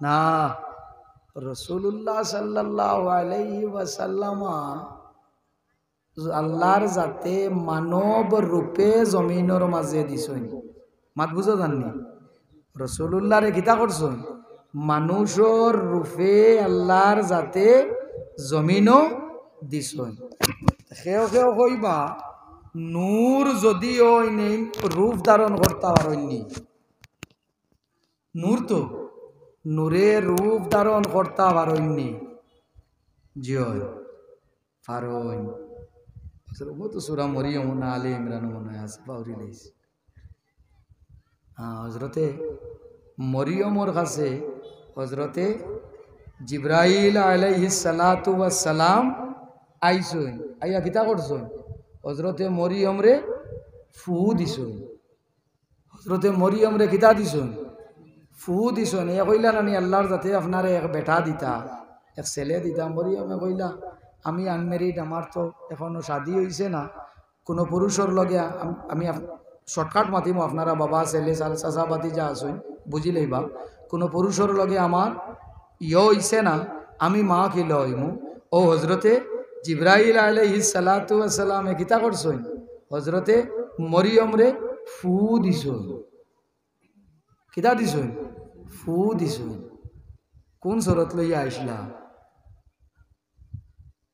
না। রাসূলুল্লাহ সাল্লাল্লাহু আলাইহি ওয়াসাল্লামা আল্লাহর জাতে মানব রূপে জমিনর মাঝে দিছইন। মাত বুঝা যারনি? রাসূলুল্লাহরে কিতা করছইন? মানুষর রূপে আল্লাহর জাতে জমিনো দিছইন। কেউ কেউ কইবা, নূর যদিও ইনে রূপ ধারণ করতা পারইননি, নূর তো, নূরে রূপ ধারণ করতা পারইননি। জি অয়, পারইন। ও তো সূরা মরিয়ম না আলে ইমরান মনে হয় আছে, পাউরি লাইছি। হ্যাঁ, হযরতে মরিয়মর কাছে হযরতে জিব্রাইল আলাইহিস সালাতু ওয়াস সালাম আইছইন, আইয়া কিতা করছইন? হযরতে মরিয়মরে ফু দিছইন। হযরতে মরিয়মরে কিতা দিছইন? ফু দিছইন। এ কইলা নানি আল্লাহর জাতে আপনারে এক বেটা দিতা, এক ছেলে দিতা? মরিয়মে কইলা, "আমি আনমেরিড, আমার তো এখনো শাদি অইছে না। কোনো পুরুষর লগে আম-, আমি আপ-, শর্টকাট মাতিমু, আপনারা বাবা, ছেলে, চাচা, ভাতিজা আছইন, বুঝি লইবা। কোনো পুরুষর লগে আমার ইয়ে অইছে না, আমি মা কিলা অইমু?" ও হযরতে জিব্রাইল আলাইহিস সালাতু ওয়াস সালামে কিতা করছইন? হযরতে মরিয়মরে ফু দিছইন। কিতা দিছইন? ফু দিছইন। কোন সুরত লইয়া আইছলা?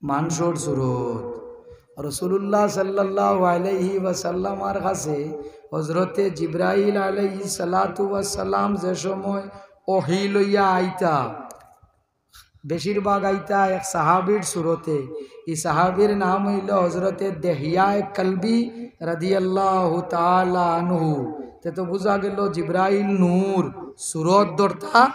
মানষর সুরত। রাসূলুল্লাহ সাল্লাল্লাহু আলাইহি ওয়াসাল্লামর কাছে হযরতে জিব্রাইল আলাইহিস সালাতু ওয়াস সালাম যে সময় ওহী লইয়া আইতা, বেশিরভাগ আইতা এক সাহাবীর সুরতে। ই সাহাবীর নাম অইলো হযরতে দেহয়ায়ে কালবী রাদিয়াল্লাহু তাআলা আনহু। তে তো বুঝা গেল জিব্রাইল নূর, সুরত ধরতা,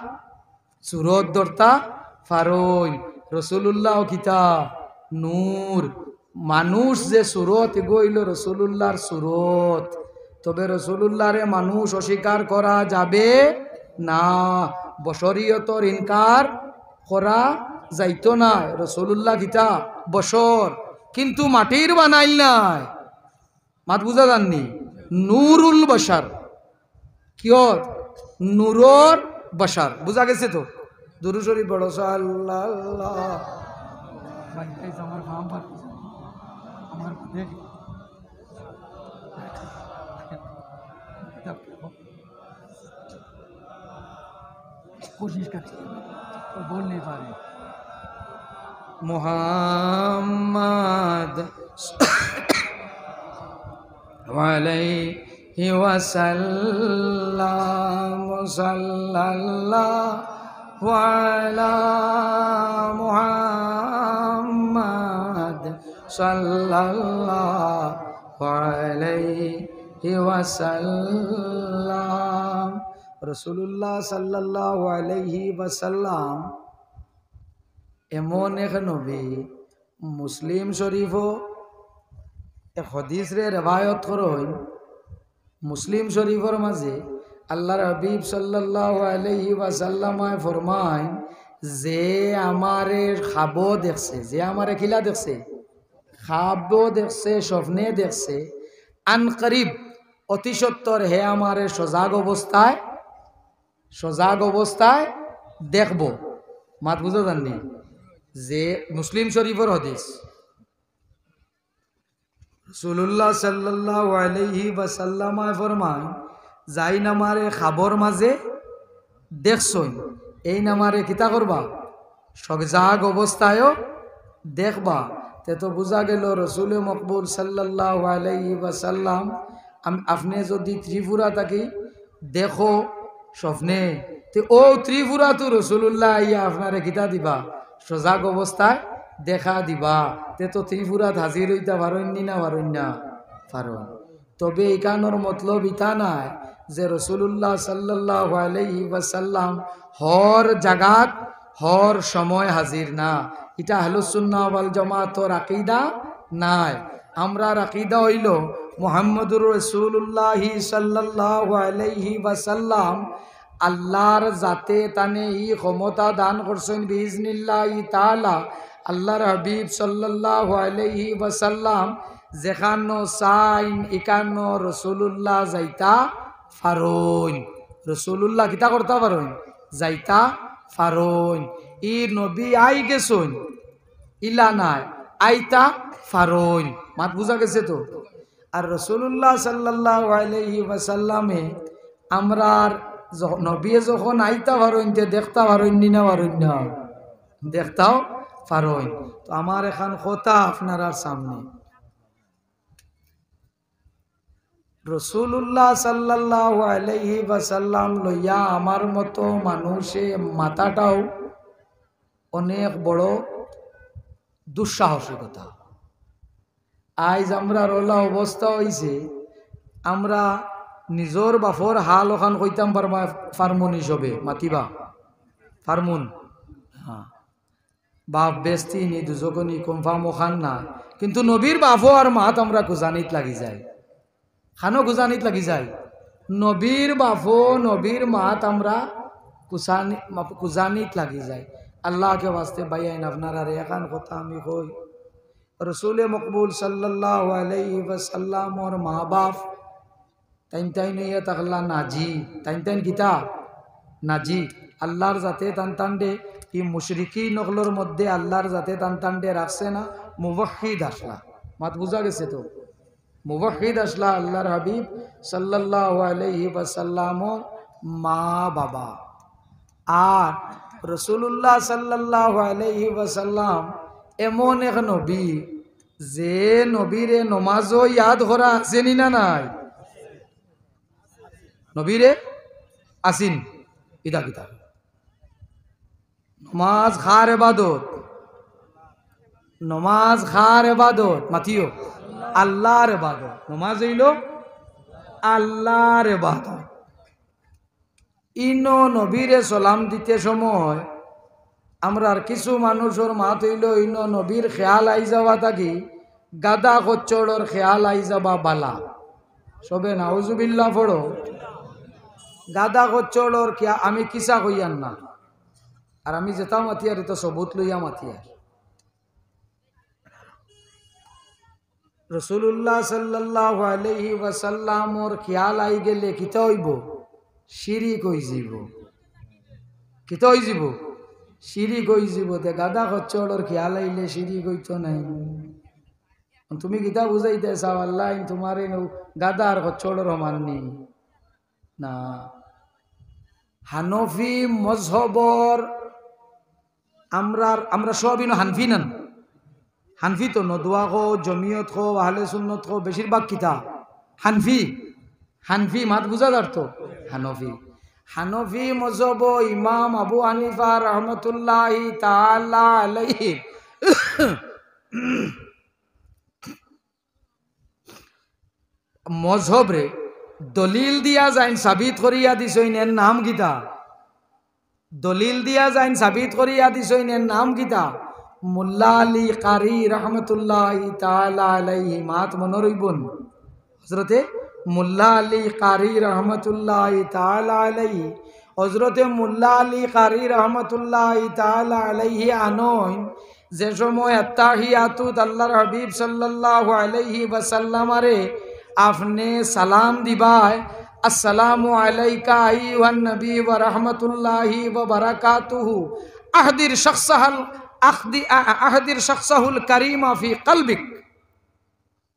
সুরত ধরতা পারইন। রাসূলুল্লাহ কিতা? নূর। মানুষ যে সুরত, এগু অইলো রাসূলুল্লাহর সুরত। তবে রাসূলুল্লাহরে মানুষ অস্বীকার করা যাবে না, বশরিয়তর ইনকার করা যাইতো নায়। রাসূলুল্লাহ কিতা? বশর, কিন্তু মাটির বানাইল নায়। মাত বুঝা যারনি? নূরুল বশর। কিয়র? নূরর বশর। বুঝা গেছে তো? দুরূদ শরীফ পড়ো, সাল্লাল্লাহু। ভাই, এই যে আমার ফাম পার, আমার দেখ। कोशिश करते हैं, पर बोल नहीं पा रहे। محمد عليه وسلم، صلى الله على محمد، صلى الله عليه وسلم। রাসূলুল্লাহ সাল্লাল্লাহু আলাইহি ওয়াসাল্লাম এমন এক নবী, মুসলিম শরীফও এক হাদিসরে রেওয়ায়ত করইন। মুসলিম শরীফর মাঝে আল্লাহর হাবিব সাল্লাল্লাহু আলাইহি ওয়াসাল্লামায় ফরমাইন, "যে আমারে খাবো দেখছে, যে আমারে কিলা দেখছে, খাবো দেখছে, স্বপ্নে দেখছে, আন করিব, অতি সত্বর হে আমারে সজাগ অবস্থায়, সজাগ অবস্থায় দেখবো।" মাত বুঝা যারনি? যে মুসলিম শরীফর হাদিস। রাসূলুল্লাহ সাল্লাল্লাহু আলাইহি ওয়াসাল্লামায় ফরমাইন, "যাইন আমারে খাবর মাঝে দেখছইন, এইন আমারে কিতা করবা? সজাগ অবস্থায়ও দেখবা।" তে তো বুঝা গেল রসুলে মকবুল সাল্লাল্লাহু আলাইহি ওয়াসাল্লাম, আম-, আপনে যদি ত্রিপুরা থাকি দেখো স্বপ্নে, তে ও ত্রিপুরাত রসুলুল্লাহ আইয়া আপনারে কিতা দিবা? সজাগ অবস্থায় দেখা দিবা। তে তো ত্রিপুরাত হাজির অইতা পারইন নি না পারইন না? পারইন। তবে ইখানর মতলব ইতা নায় যে রসুলুল্লাহ সাল্লাল্লাহু আলাইহি ওয়াসাল্লাম হর জাগাত হর সময় হাজির না। ইটা আহলুস সুন্নাহ ওয়াল জামাতর আকিদা নায়। আমরার আকিদা অইলো মুহাম্মদুর রাসূলুল্লাহি সাল্লাল্লাহু আলাইহি ওয়াসাল্লাম আল্লাহর জাতে তানে ই ক্ষমতা দান করছইন বিইজনিল্লাহি তাআলা। আল্লাহর হাবিব সাল্লাল্লাহু আলাইহি ওয়াসাল্লাম যেখানো চাইন ইখানো রসুলুল্লাহ যাইতা পারইন। রসুলুল্লাহ কিতা করতা পারইন? যাইতা পারইন। ই নবী আই গেছইন, ইলা নায়, আইতা পারইন। মাত বুঝা গেছে তো? আর রসুলুল্লাহ সাল্লাল্লাহু আলাইহি ওয়াসাল্লামে আমরার য-, নবীয়ে যখন আইতা পারইন, তে দেখতা পারইন নি না পারইন না? দেখতাও পারইন। তো আমার এখান কথা আপনারার সামনে, রসুলুল্লাহ সাল্লাল্লাহু আলাইহি ওয়াসাল্লাম লইয়া আমার মতো মানুষে মাতাটাও অনেক বড় দুঃসাহসিকতা। আইজ আমরার অলা অবস্থা অইছে, আমরা নিজর বাফর হাল অখান কইতাম পারমু নি সবে? মাতিবা পারমু নি? হ্যাঁ। বাফ বেহেস্তি নি দুজখো নি, confirm অখান না। কিন্তু নবীর বাফ অর মাত আমরা খুজানিত লাগি যাই। খানো খুজানিত লাগি যাই। নবীর বাফ অ, নবীর মাত আমরা খুজানি-, মা-, খুজানিত লাগি যাই। আল্লাহকে ওয়াস্তে ভাইয়াইন, আপনারারে এখান কথা আমি কই। রসুলে মকবুল সাল্লাল্লাহু আলাইহি ওয়াসাল্লামর মা বাফ তাইন তাইন অইয়া থাকলা নাজি। তাইন তাইন কিতা? নাজি। আল্লাহর জাতে তান তানরে ই মুশরিকিন অকলর মধ্যে আল্লাহর জাতে তান তানরে রাখছে না, মুওয়াহহিদ আছলা। মাত বুঝা গেছে তো? মুওয়াহহিদ আছলা আল্লাহর হাবিব সাল্লাল্লাহু আলাইহি ওয়াসাল্লামর মা বাবা। আর রসুলুল্লাহ সাল্লাল্লাহু আলাইহি ওয়াসাল্লাম এমন এক নবী, যে নবীরে নমাজও ইয়াদ করা আছে নি না নাই? নবীরে আছিন, ইতা কিতা? নমাজ কার এবাদত? নমাজ কার এবাদত? মাতিও, আল্লাহর এবাদত। নমাজ অইলো আল্লাহর এবাদত। ইনো নবীরে সালাম দিতে সময় আমরার কিছু মানুষর মাত অইলো, ইনো নবীর খেয়াল আই যাওয়া থাকি গাধা খচ্চড়র খেয়াল আই যাবা বালা। সবে নাউজুবিল্লাহ পড়ো। গাধা খচ্চড়র খেয়া-, আমি কিসা কইয়ার না, আর আমি যেতা মাতিয়ার ইতা সবুত লইয়া মাতিয়ার। রসুলুল্লাহ সাল্লাল্লাহু আলাইহি ওয়াসাল্লামর খেয়াল আই গেলে কিতা অইবো? শিরিক অইযিবো। কিতা অইযিবো? শিরিক অইযিবো। তে গাধা খচ্চড়র খেয়াল আইলে শিরিক অইতো নায়। তুমি কিতা বুঝাইতায় চাও? আল্লায় তুমারে নু গাধা আর খচ্চড়র সমান নি? না। হানফি মজহবর আমরার, আমরা সব ইনো হানফি নান? হানফি তো, নদওয়া কও, জমিয়ত কও, আহলে সুন্নত কও, বেশিরভাগ কিতা? হানফি। হানফি মাত বুঝা যার তো? হানফি। হানফি মজহব ইমাম আবু হানিফা রহমতুল্লাহি তাআলা আলাইহি মজহবরে দলিল দিয়া যাইন সাবিত করিয়া দিছইন, এর নাম কিতা? দলিল দিয়া যাইন সাবিত করিয়া দিছইন, এর নাম কিতা? মুল্লা আলী কারি রহমতুল্লাহি তাআলা আলাইহি। মাত মনো রইবো নি? হজরতে মুল্লা আলী কারি রহমতুল্লাহি তাআলা আলাইহি, হজরতে মুল্লা আলী কারি রহমতুল্লাহি তাআলা আলাইহি আনইন, যে সময় আত্তাহিয়াতুত আল্লাহর হাবিব সাল্লাল্লাহু আলাইহি ওয়াসাল্লামারে আপনে সালাম দিবায়, "আসসালামু আলাইকা আইয়ুহান নবী ওয়া রাহমাতুল্লাহি ওয়া বারাকাতুহু, আহদির শাখসাহাল, আহদি-, আ-, আ-, আহদির শাখসাহুল কারীমা ফি কলবিক।"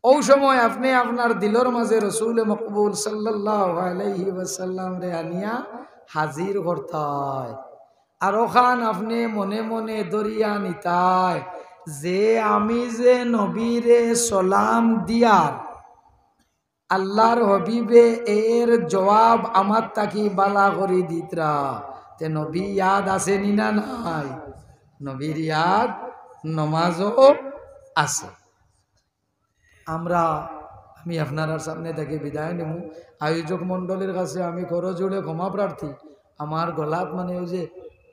অউ সময় আপনে আপনার দিলর মাঝে রসুলে মকবুল সাল্লাল্লাহু আলাইহি ওয়াসাল্লামরে আনিয়া হাজির করতায়। আর অখান আপনে মনে মনে ধরিয়া নিতায় যে আমি যে নবীরে সালাম দিয়ার, আল্লাহর হাবিবে এর জবাব আমার থাকি বালা করি দিতরা। তে নবী ইয়াদ আছে নি না নাই? নবীর ইয়াদ নমাজও আছে। আমরা, আমি আপনারার সামনে থাকি বিদায় নিমু। আয়োজক মণ্ডলীর কাছে আমি করজোড়ে ক্ষমা প্রার্থী। আমার গলাত মানে ওই যে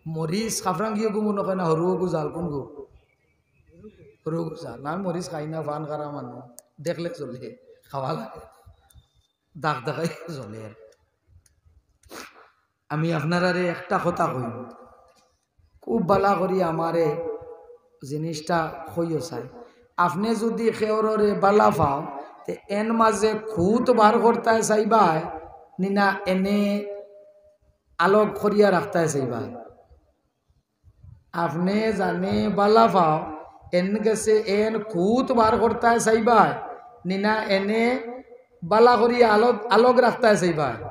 মরিচ খাফরাঙ্গিও গু মনে হয় না, হরুও গু জাল কোন গু? হরুও গু জাল। না, আমি মরিচ খাই না, ফান খারা মানুষ। দেখলে চলে, খাওয়া লাগে। দাগ দাগাই চলে। আমি আপনারারে একটা কথা কই, খুব বালা করি আমারে জিনিসটা কইও চাই। আপনে যুদি কেউররে বালা পাও, তে এন মাঝে খুঁত বার করতায় চাইবায়, নি না এনে আলগ করিয়া রাখতায় চাইবায়? আপনে যানে বালা পাও, এন গেছে এন খুঁত বার করতায় চাইবায়, নি না এনে বালা করিয়া আলগ, আলগ রাখতায় চাইবায়?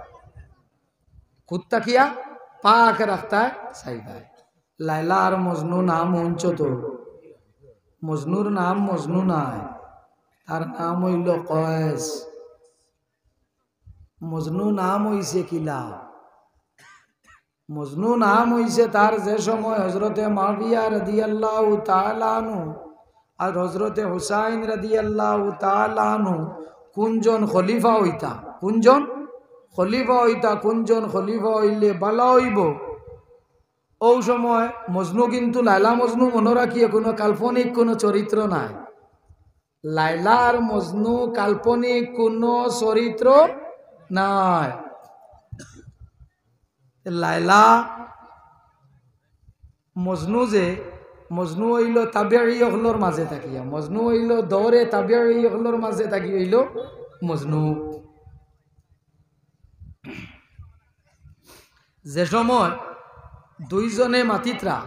খুঁত থাকিয়া পাক রাখতায় চাইবায়। লায়লা আর মজনু নাম হুনছো তো? মজনুর নাম মজনু নায়, তার নাম অইলো কয়েস। মজনু নাম অইছে কিলা? মজনু নাম অইছে তার যে সময় হজরতে মাবিয়া রাদিয়াল্লাহু তাআলা আনহু আর হজরতে হুসাইন রাদিয়াল্লাহু তাআলা আনহু কুনজন খলিফা অইতা, কুনজন খলিফা অইতা, কুনজন খলিফা অইলে বালা অইবো। অউ সময় মজনু কিন্তু লায়লা মজনু মনো রাখিও, কুনু কাল্পনিক কুনু চরিত্র নায়। লায়লা আর মজনু কাল্পনিক কুনু চরিত্র নায়। লায়লা মজনু যে, মজনু অইলো তাবেয়ী অকলর মাঝে থাকিয়া, মজনু অইলো দৌরে তাবেয়ী অকলর মাঝে থাকি অইলো মজনু। যে সময় দুইজনে মাতিত্রা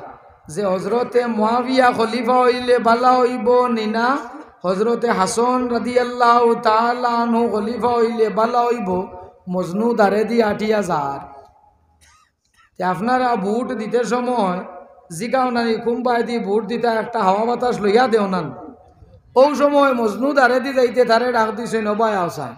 যে হজরতে মুয়াবিয়া খলিফা অইলে বালা অইবো নি না, হজরতে হাসন রাদিয়াল্লাহু তাআলা আনহু খলিফা অইলে বালা অইবো, মজনু দারেদি আটিয়া যার। তে আপনারা ভোট দিতে সময় জিগাও নানি কুনবায়দি ভোট দিতা, একটা হাওয়া বাতাস লইয়া দেও নান। অউ সময় মজনু দারেদি যাইতে তারে ডাক দিছইন, "ও ভাই আও চাইন,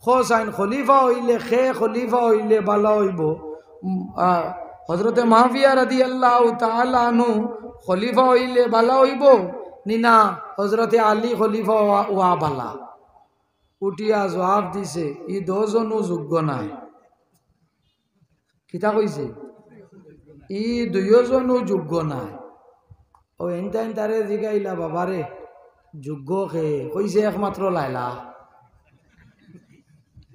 কও চাইন খলিফা অইলে, কে খলিফা অইলে বালা অইবো?" উম, আ, হজরতে মুয়াবিয়া রাদিয়াল্লাহু তাআলা আনহু খলিফা অইলে বালা অইবো নি না হজরতে আলী খলিফা অওয়া, অওয়া বালা? উঠিয়া জবাব দিছে, "ই দুইজনও যোগ্য নায়।" কিতা কইছে? "ই দুইওজনও যোগ্য নায়।" অউ এনতাইন তারে জিগাইলা, "বাবারে, যোগ্য কে?" কইছে, "একমাত্র লায়লা।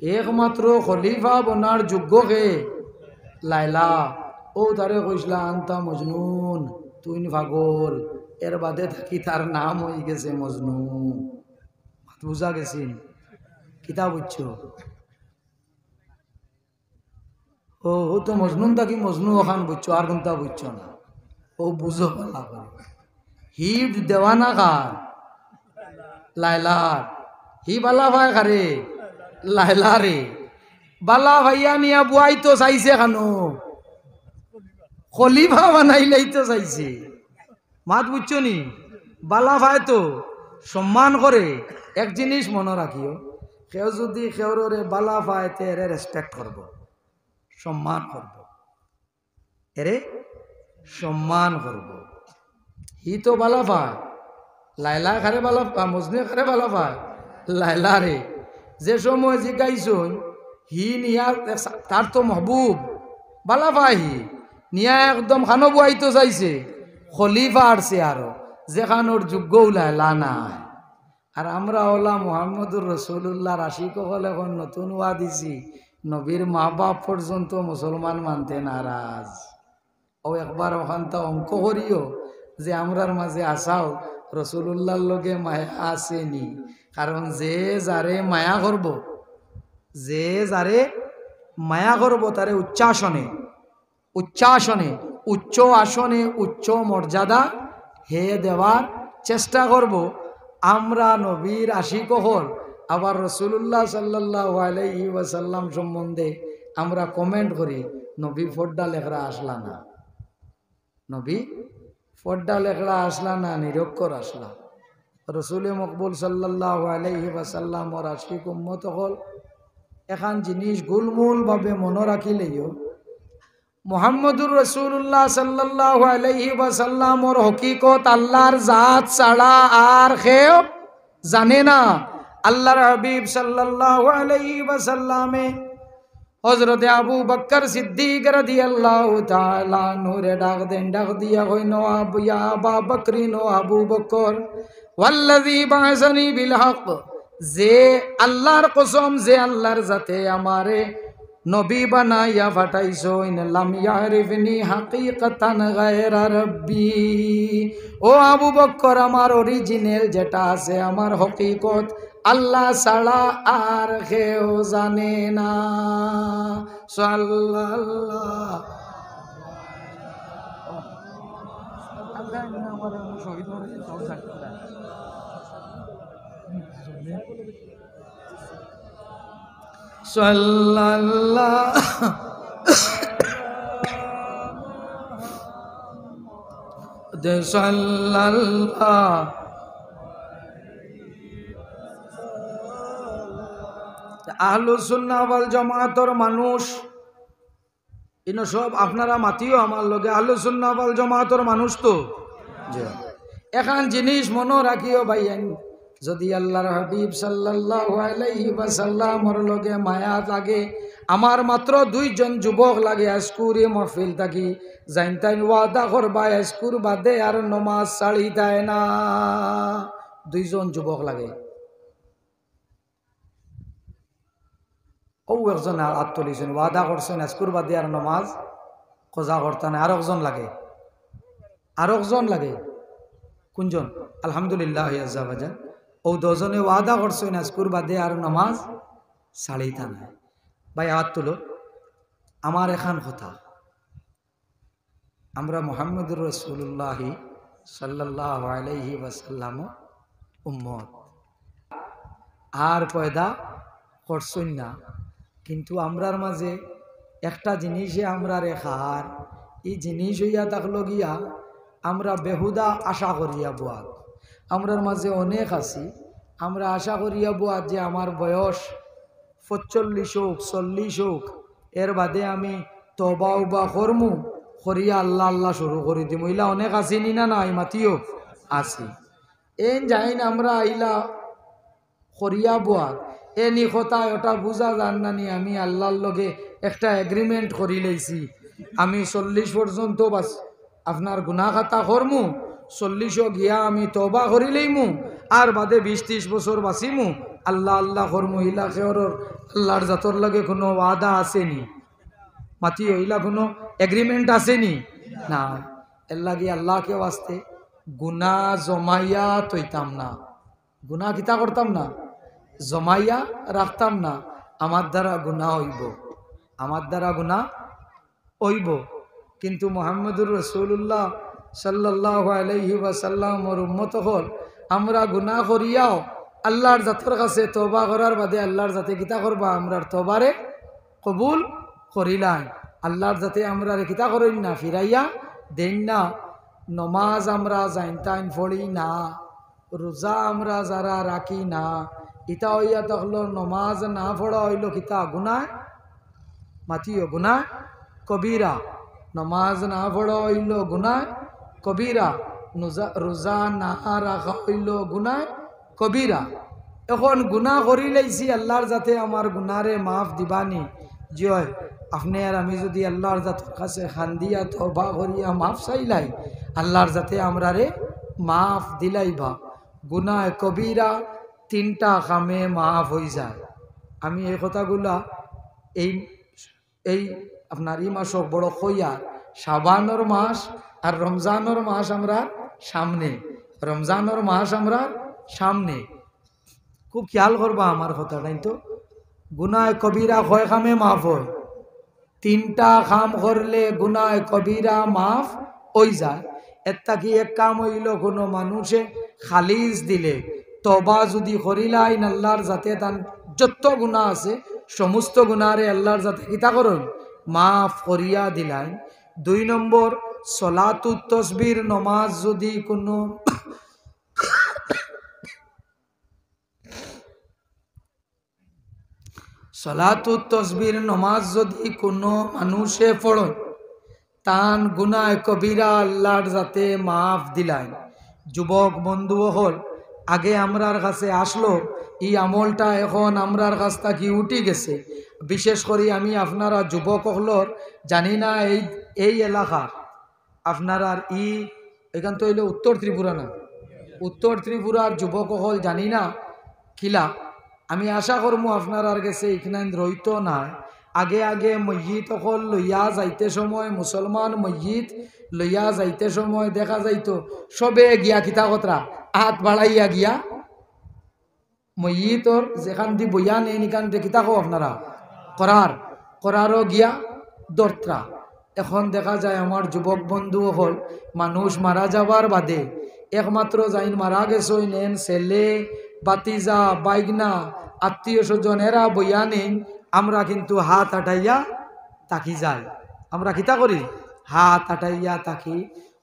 একমাত্র খলিফা বনার যোগ্য কে? লায়লা।" অউ তারে কইছলা, "আনতা মজনুন, তুইন পাগল।" এর বাদে থাকি তার নাম অইগেছে মজনু। মাত বুঝা গেছে নি? কিতা বুঝছো? ও, ও তো মজনুন থাকি মজনু অখান বুঝছো, আর কুনতা বুঝছো না। ও বুঝো বালা করি। হি দেওয়ানা কার? লায়লার। হি বালা পায় কারে? লায়লারে। বালা পাইয়া নিয়া বুয়াইতো চাইছে কানো? খলিফা বানাইলাইতো চাইছে। মাত বুঝছো নি? বালা পায় তো সম্মান করে। এক জিনিস মনো রাখিও, কেউ যুদি কেউররে বালা পায়, তে এরে respect করবো, সম্মান করবো, এরে সম্মান করবো। হি তো বালা পায়, লায়লা কারে বালা পায়, মজনু কারে বালা পায়, লায়লারে। যে সময় জিগাইছইন, হি নিয়া, তার তো মাহবুব, বালা পায় হি, নিয়া একদম কানো বুয়াইতো চাইছে, খলিফার চেয়ারো, যেখানোর যোগ্যও লায়লা নায়। আর আমরা অলা মুহাম্মদুর রাসূলুল্লাহর আশিক অকল অখন নতুন ওয়াজ দিছি, নবীর মা বাপ পর্যন্ত মুসলমান মানতে নারাজ। অউ একবার অখানতা অঙ্ক করিও যে আমরার মাঝে আছাউ রাসূলুল্লাহর লগে মায়া আছে নি? কারণ যে যারে মায়া করবো, যে যারে মায়া করবো, তারে উচ্চাসনে, উচ্চাসনে, উচ্চ আসনে, উচ্চ মর্যাদা হে দেওয়ার চেষ্টা করবো। আমরা নবীর আশিক অকল, আবার রাসূলুল্লাহ সাল্লাল্লাহু আলাইহি ওয়াসাল্লাম সম্বন্ধে আমরা comment করি, "নবী ফড্ডা লেখরা আছলা না।" নবী ফড্ডা লেখরা আছলা না, নিরক্ষর আছলা। রসুলে মকবুল সাল্লাল্লাহু আলাইহি ওয়াসাল্লামর আশিক উম্মত অকল, এখান জিনিস গুলমুল ভাবে মনো রাখিলেও, মুহাম্মদুর রাসূলুল্লাহ সাল্লাল্লাহু আলাইহি ওয়াসাল্লামর হকিকত আল্লাহর জাত ছাড়া আর কেউ জানে না। আল্লাহর হাবিব সাল্লাল্লাহু আলাইহি ওয়াসাল্লামে হযরতে আবু বকর সিদ্দিক রাদিয়াল্লাহু তাআলা আনহুরে ডাক দেন, ডাক দিয়া কইন, "ও আবু, ইয়া আবা বকরিন, ও আবু বকর, ওয়াল্লাযী বাআসানি বিল হক, যে আল্লাহর কসম, যে আল্লাহর জাতে আমারে নবী বানাইয়া পাঠাইছইন, লাম ইয়ারিফনি হাকিকাতান গায়রা রাব্বি।" ও আবু বকর, আমার অরিজিনাল যেটা আছে, আমার হকিকত, আল্লাহ ছাড়া আর কেউ জানে না। সাল্লাল্লাহু সাল্লাল্লাহু সাল্লাল্লাহু। আহলুস সুন্নাহ ওয়াল জামাতর মানুষ, ইনো সব আপনারা মাতিও আমার লগে, আহলুস সুন্নাহ ওয়াল জামাতর মানুষ তো। জি। এখান জিনিস মনো রাখিও ভাইয়াইন, যদি আল্লাহর হাবিব সাল্লাল্লাহু আলাইহি ওয়াসাল্লামর লগে মায়া লাগে, আমার মাত্র দুইজন যুবক লাগে, আজকুর ই মহফিল থাকি, যাইন তাইন ওয়াদা করবা, আজকুর বাদে আর নমাজ ছাড়িতায় না। দুইজন যুবক লাগে। অউ একজন আত তুলিছইন, ওয়াদা করছইন, আজকুর বাদে আর নমাজ কাজা করতা নায়। আরকজন লাগে, আরকজন লাগে। কুনজন? আলহামদুলিল্লাহ, আজ্জা ওয়া জাল। অউ দুইজনে ওয়াদা করছইন, আজকুর বাদে আর নমাজ ছাড়িতা নায়। ভাই, আত তুলো। আমার এখান কথা, আমরা মুহাম্মদুর রাসূলুল্লাহি সাল্লাল্লাহু আলাইহি ওয়াসাল্লাম উম্মত। আর পয়দা করছইন না, কিন্তু আমরার মাঝে একটা জিনিসে আমরারে খার, ই জিনিস অইয়া থাকলো গিয়া আমরা বেহুদা আশা করিয়া বওয়াত। আমরার মাঝে অনেক আছি, আমরা আশা করিয়া বওয়াত যে আমার বয়স পঁচল্লিশ অউক, চল্লিশ অউক, এর বাদে আমি তওবা উবা করমু, করিয়া আল্লাহ আল্লাহ শুরু করি দিমু। ইলা অনেক আছি নি না নাই? মাতিও আছি। এইন যাইন আমরা ইলা করিয়া বওয়াত, এনি কথায় ওটা বুঝা যার না নি আমি আল্লাহর লগে একটা agreement করিলাইছি, আমি চল্লিশ পর্যন্ত বাস আপনার গুনা খাতা করমু, চল্লিশো গিয়া আমি তওবা করিলাইমু, আর বাদে বিশ তিশ বছর বাঁচিমু, আল্লাহ আল্লাহ করমু। ইলা কেউরর আল্লাহর জাতর লগে কুনু ওয়াদা আছে নি? মাতিও, ইলা কুনু agreement আছে নি? না। এরলাগি আল্লাহকে ওয়াস্তে গুনা জমাইয়া থইতাম না। গুনা কিতা করতাম না? জমাইয়া রাখতাম না। আমার দ্বারা গুনা অইবো, আমার দ্বারা গুনা অইবো। কিন্তু মুহাম্মদুর রাসূলুল্লাহ সাল্লাল্লাহু আলাইহি ওয়াসাল্লামর উম্মত অকল, আমরা গুনা করিয়াও আল্লাহর জাতর কাছে তওবা করার বাদে আল্লাহর জাতে কিতা করবা? আমরার তওবারে কবুল করিলাইন। আল্লাহর জাতে আমরারে কিতা করইন না? ফিরাইয়া দেইন না। নমাজ আমরা যাইন তাইন পড়ি না, রোজা আমরা যারা রাখি না, ইতা অইয়া থাকলো নমাজ না পড়া অইলো কিতা? গুনায়। মাতিও, গুনায় কবিরা। নমাজ না পড়া অইলো গুনায় কবিরা। নুজা-, রোজা না রাখা অইলো গুনায় কবিরা। এখন গুনা করিলাইছি, আল্লাহর জাতে আমার গুনারে মাফ দিবানি? জি অয়, আপনে আর আমি যদি আল্লাহর জাতর কাছে কান্দিয়া তওবা করিয়া মাফ চাইলাই, আল্লাহর জাতে আমরারে মাফ দিলাইবা। গুনায় কবিরা তিনটা কামে মাফ অইযায়। আমি এই কথাগুলা এই, এই আপনার ই মাসো বড় কইয়ার, শাবানর মাস আর রমজানর মাস আমরার সামনে, রমজানর মাস আমরার সামনে। খুব খেয়াল করবা আমার কথাটা, কিন্তু গুনায় কবিরা কয় কামে মাফ অয়? তিনটা কাম করলে গুনায় কবিরা মাফ অইযায়। এর থাকি এক কাম অইলো, কুনু মানুষে খালিস দিলে, তওবা যুদি করিলাইন আল্লাহর জাতে, তান যত গুনা আছে সমস্ত গুনারে আল্লাহর জাতে কিতা করইন? মাফ করিয়া দিলাইন। দুই নম্বর, সলাতুত তসবির নমাজ যুদি কুনু সলাতুত তসবির নমাজ যুদি কুনু মানুষে পড়ইন, তান গুনাহ কবিরা আল্লাহর যাতে মাফ দিলাইন। যুবক বন্ধু অকল, আগে আমরার কাছে আসলো, ই আমলটা এখন আমরার কাছ থাকি উঠি গেছে। বিশেষ করি আমি আপনারা যুবক অকলর, জানি না এই, এই এলাকার আপনারার ই, এখান তো হইলো উত্তর ত্রিপুরা না, উত্তর ত্রিপুরার যুবক অকল জানি না কিলা। আমি আশা করমু আপনারার গেছে ইখান রইতো নায়। আগে আগে মইয়িত অকল লইয়া যাইতে সময়, মুসলমান মইয়িত লইয়া যাইতে সময় দেখা যাইতো সবে গিয়া কিতা করতরা, আত বাড়াইয়া গিয়া মইয়িতর যেখান দি বইয়া নেইন ইখান দি কিতা কও আপনারা, করার, করারও গিয়া ধরতরা। এখন দেখা যায় আমার যুবক বন্ধু অকল, মানুষ মারা যাবার বাদে একমাত্র যাইন মারা গেছইন, এন ছেলে, ভাতিজা, বাইগনা, আত্মীয় স্বজন এরা বইয়া নেইন, আমরা কিন্তু হাত আটাইয়া থাকি যাই। আমরা কিতা করি? হাত আটাইয়া থাকি।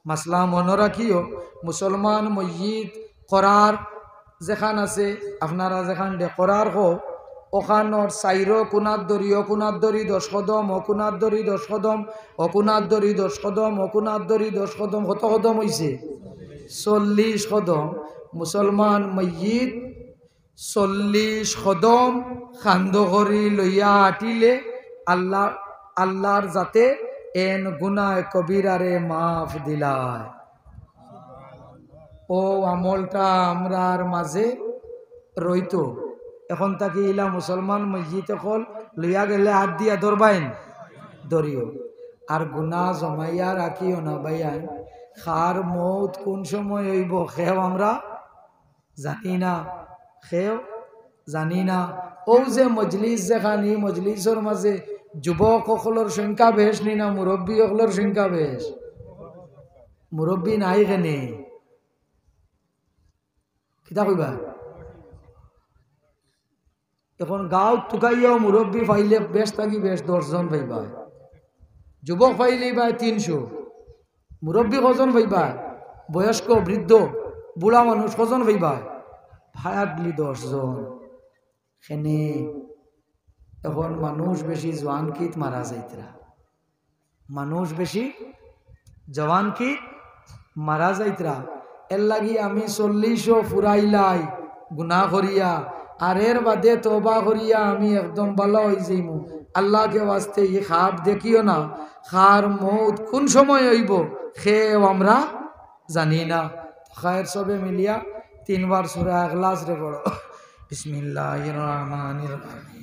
মাসলা মনো রাখিও, মুসলমান মইয়িত করার যেখান আছে, আপনারা যেখান দে করার কও, ওখানোর চাইরো কুনাত ধরি, ও কুনাত ধরি দশ কদম, ও কুনাত ধরি দশ কদম, ও কুনাত ধরি দশ কদম, ও কুনাত ধরি দশ কদম, কত কদম অইছে? চল্লিশ কদম। মুসলমান মইয়িত চল্লিশ কদম কান্ধো করি লইয়া আটিলে আল্লাহ, আল্লাহর যাতে এন গুনাহ কবিরারে মাফ দিলায়। ও আমলটা আমরার মাঝে রইতো। এখন থাকি ইলা মুসলমান মইয়িত অকল লইয়া গেলে হাত দিয়া ধরবাইন, ধরিও। আর গুনাহ জমাইয়া রাখিও না ভাইয়াইন। কার মউত কুন সময় অইবো, কেউ আমরা জানি না, কেউ জানি না। অউ যে মজলিস যেখান, ই মজলিসর মাঝে যুবক অকলর সংখ্যা বেশ নি না মুরব্বি অকলর সংখ্যা বেশ? মুরব্বি নাই কেনে? কিতা কইবা? এখন গাঁওত তুকাইয়াও মুরব্বি পাইলে বেশ থাকি বেশ দশ জন পাইবা, যুবক পাইলেই বা তিনশো। মুরব্বি কজন পাইবা? বয়স্ক, বৃদ্ধ, বুড়া মানুষ কজন পাইবা? Hardly দশ জন। কেনে? এখন মানুষ বেশি জোয়ানকিত মারা যাইতরা, মানুষ বেশি জোয়ানকিত মারা যাইতরা। এর লাগি আমি চল্লিশও ফুরাইলাই গুনাহ করিয়া, আর এর বাদে তওবা করিয়া আমি একদম ভালা অই যাইমু। আল্লাহকে ওয়াস্তে ই খাব দেখিও না, কার মউত কুন সময় অইবো, কেউ আমরা জানি না। খায়ের সবে মিলিয়া তিনবার সূরা ইখলাস রে পড়ো। বিসমিল্লাহির রহমানির রহিম।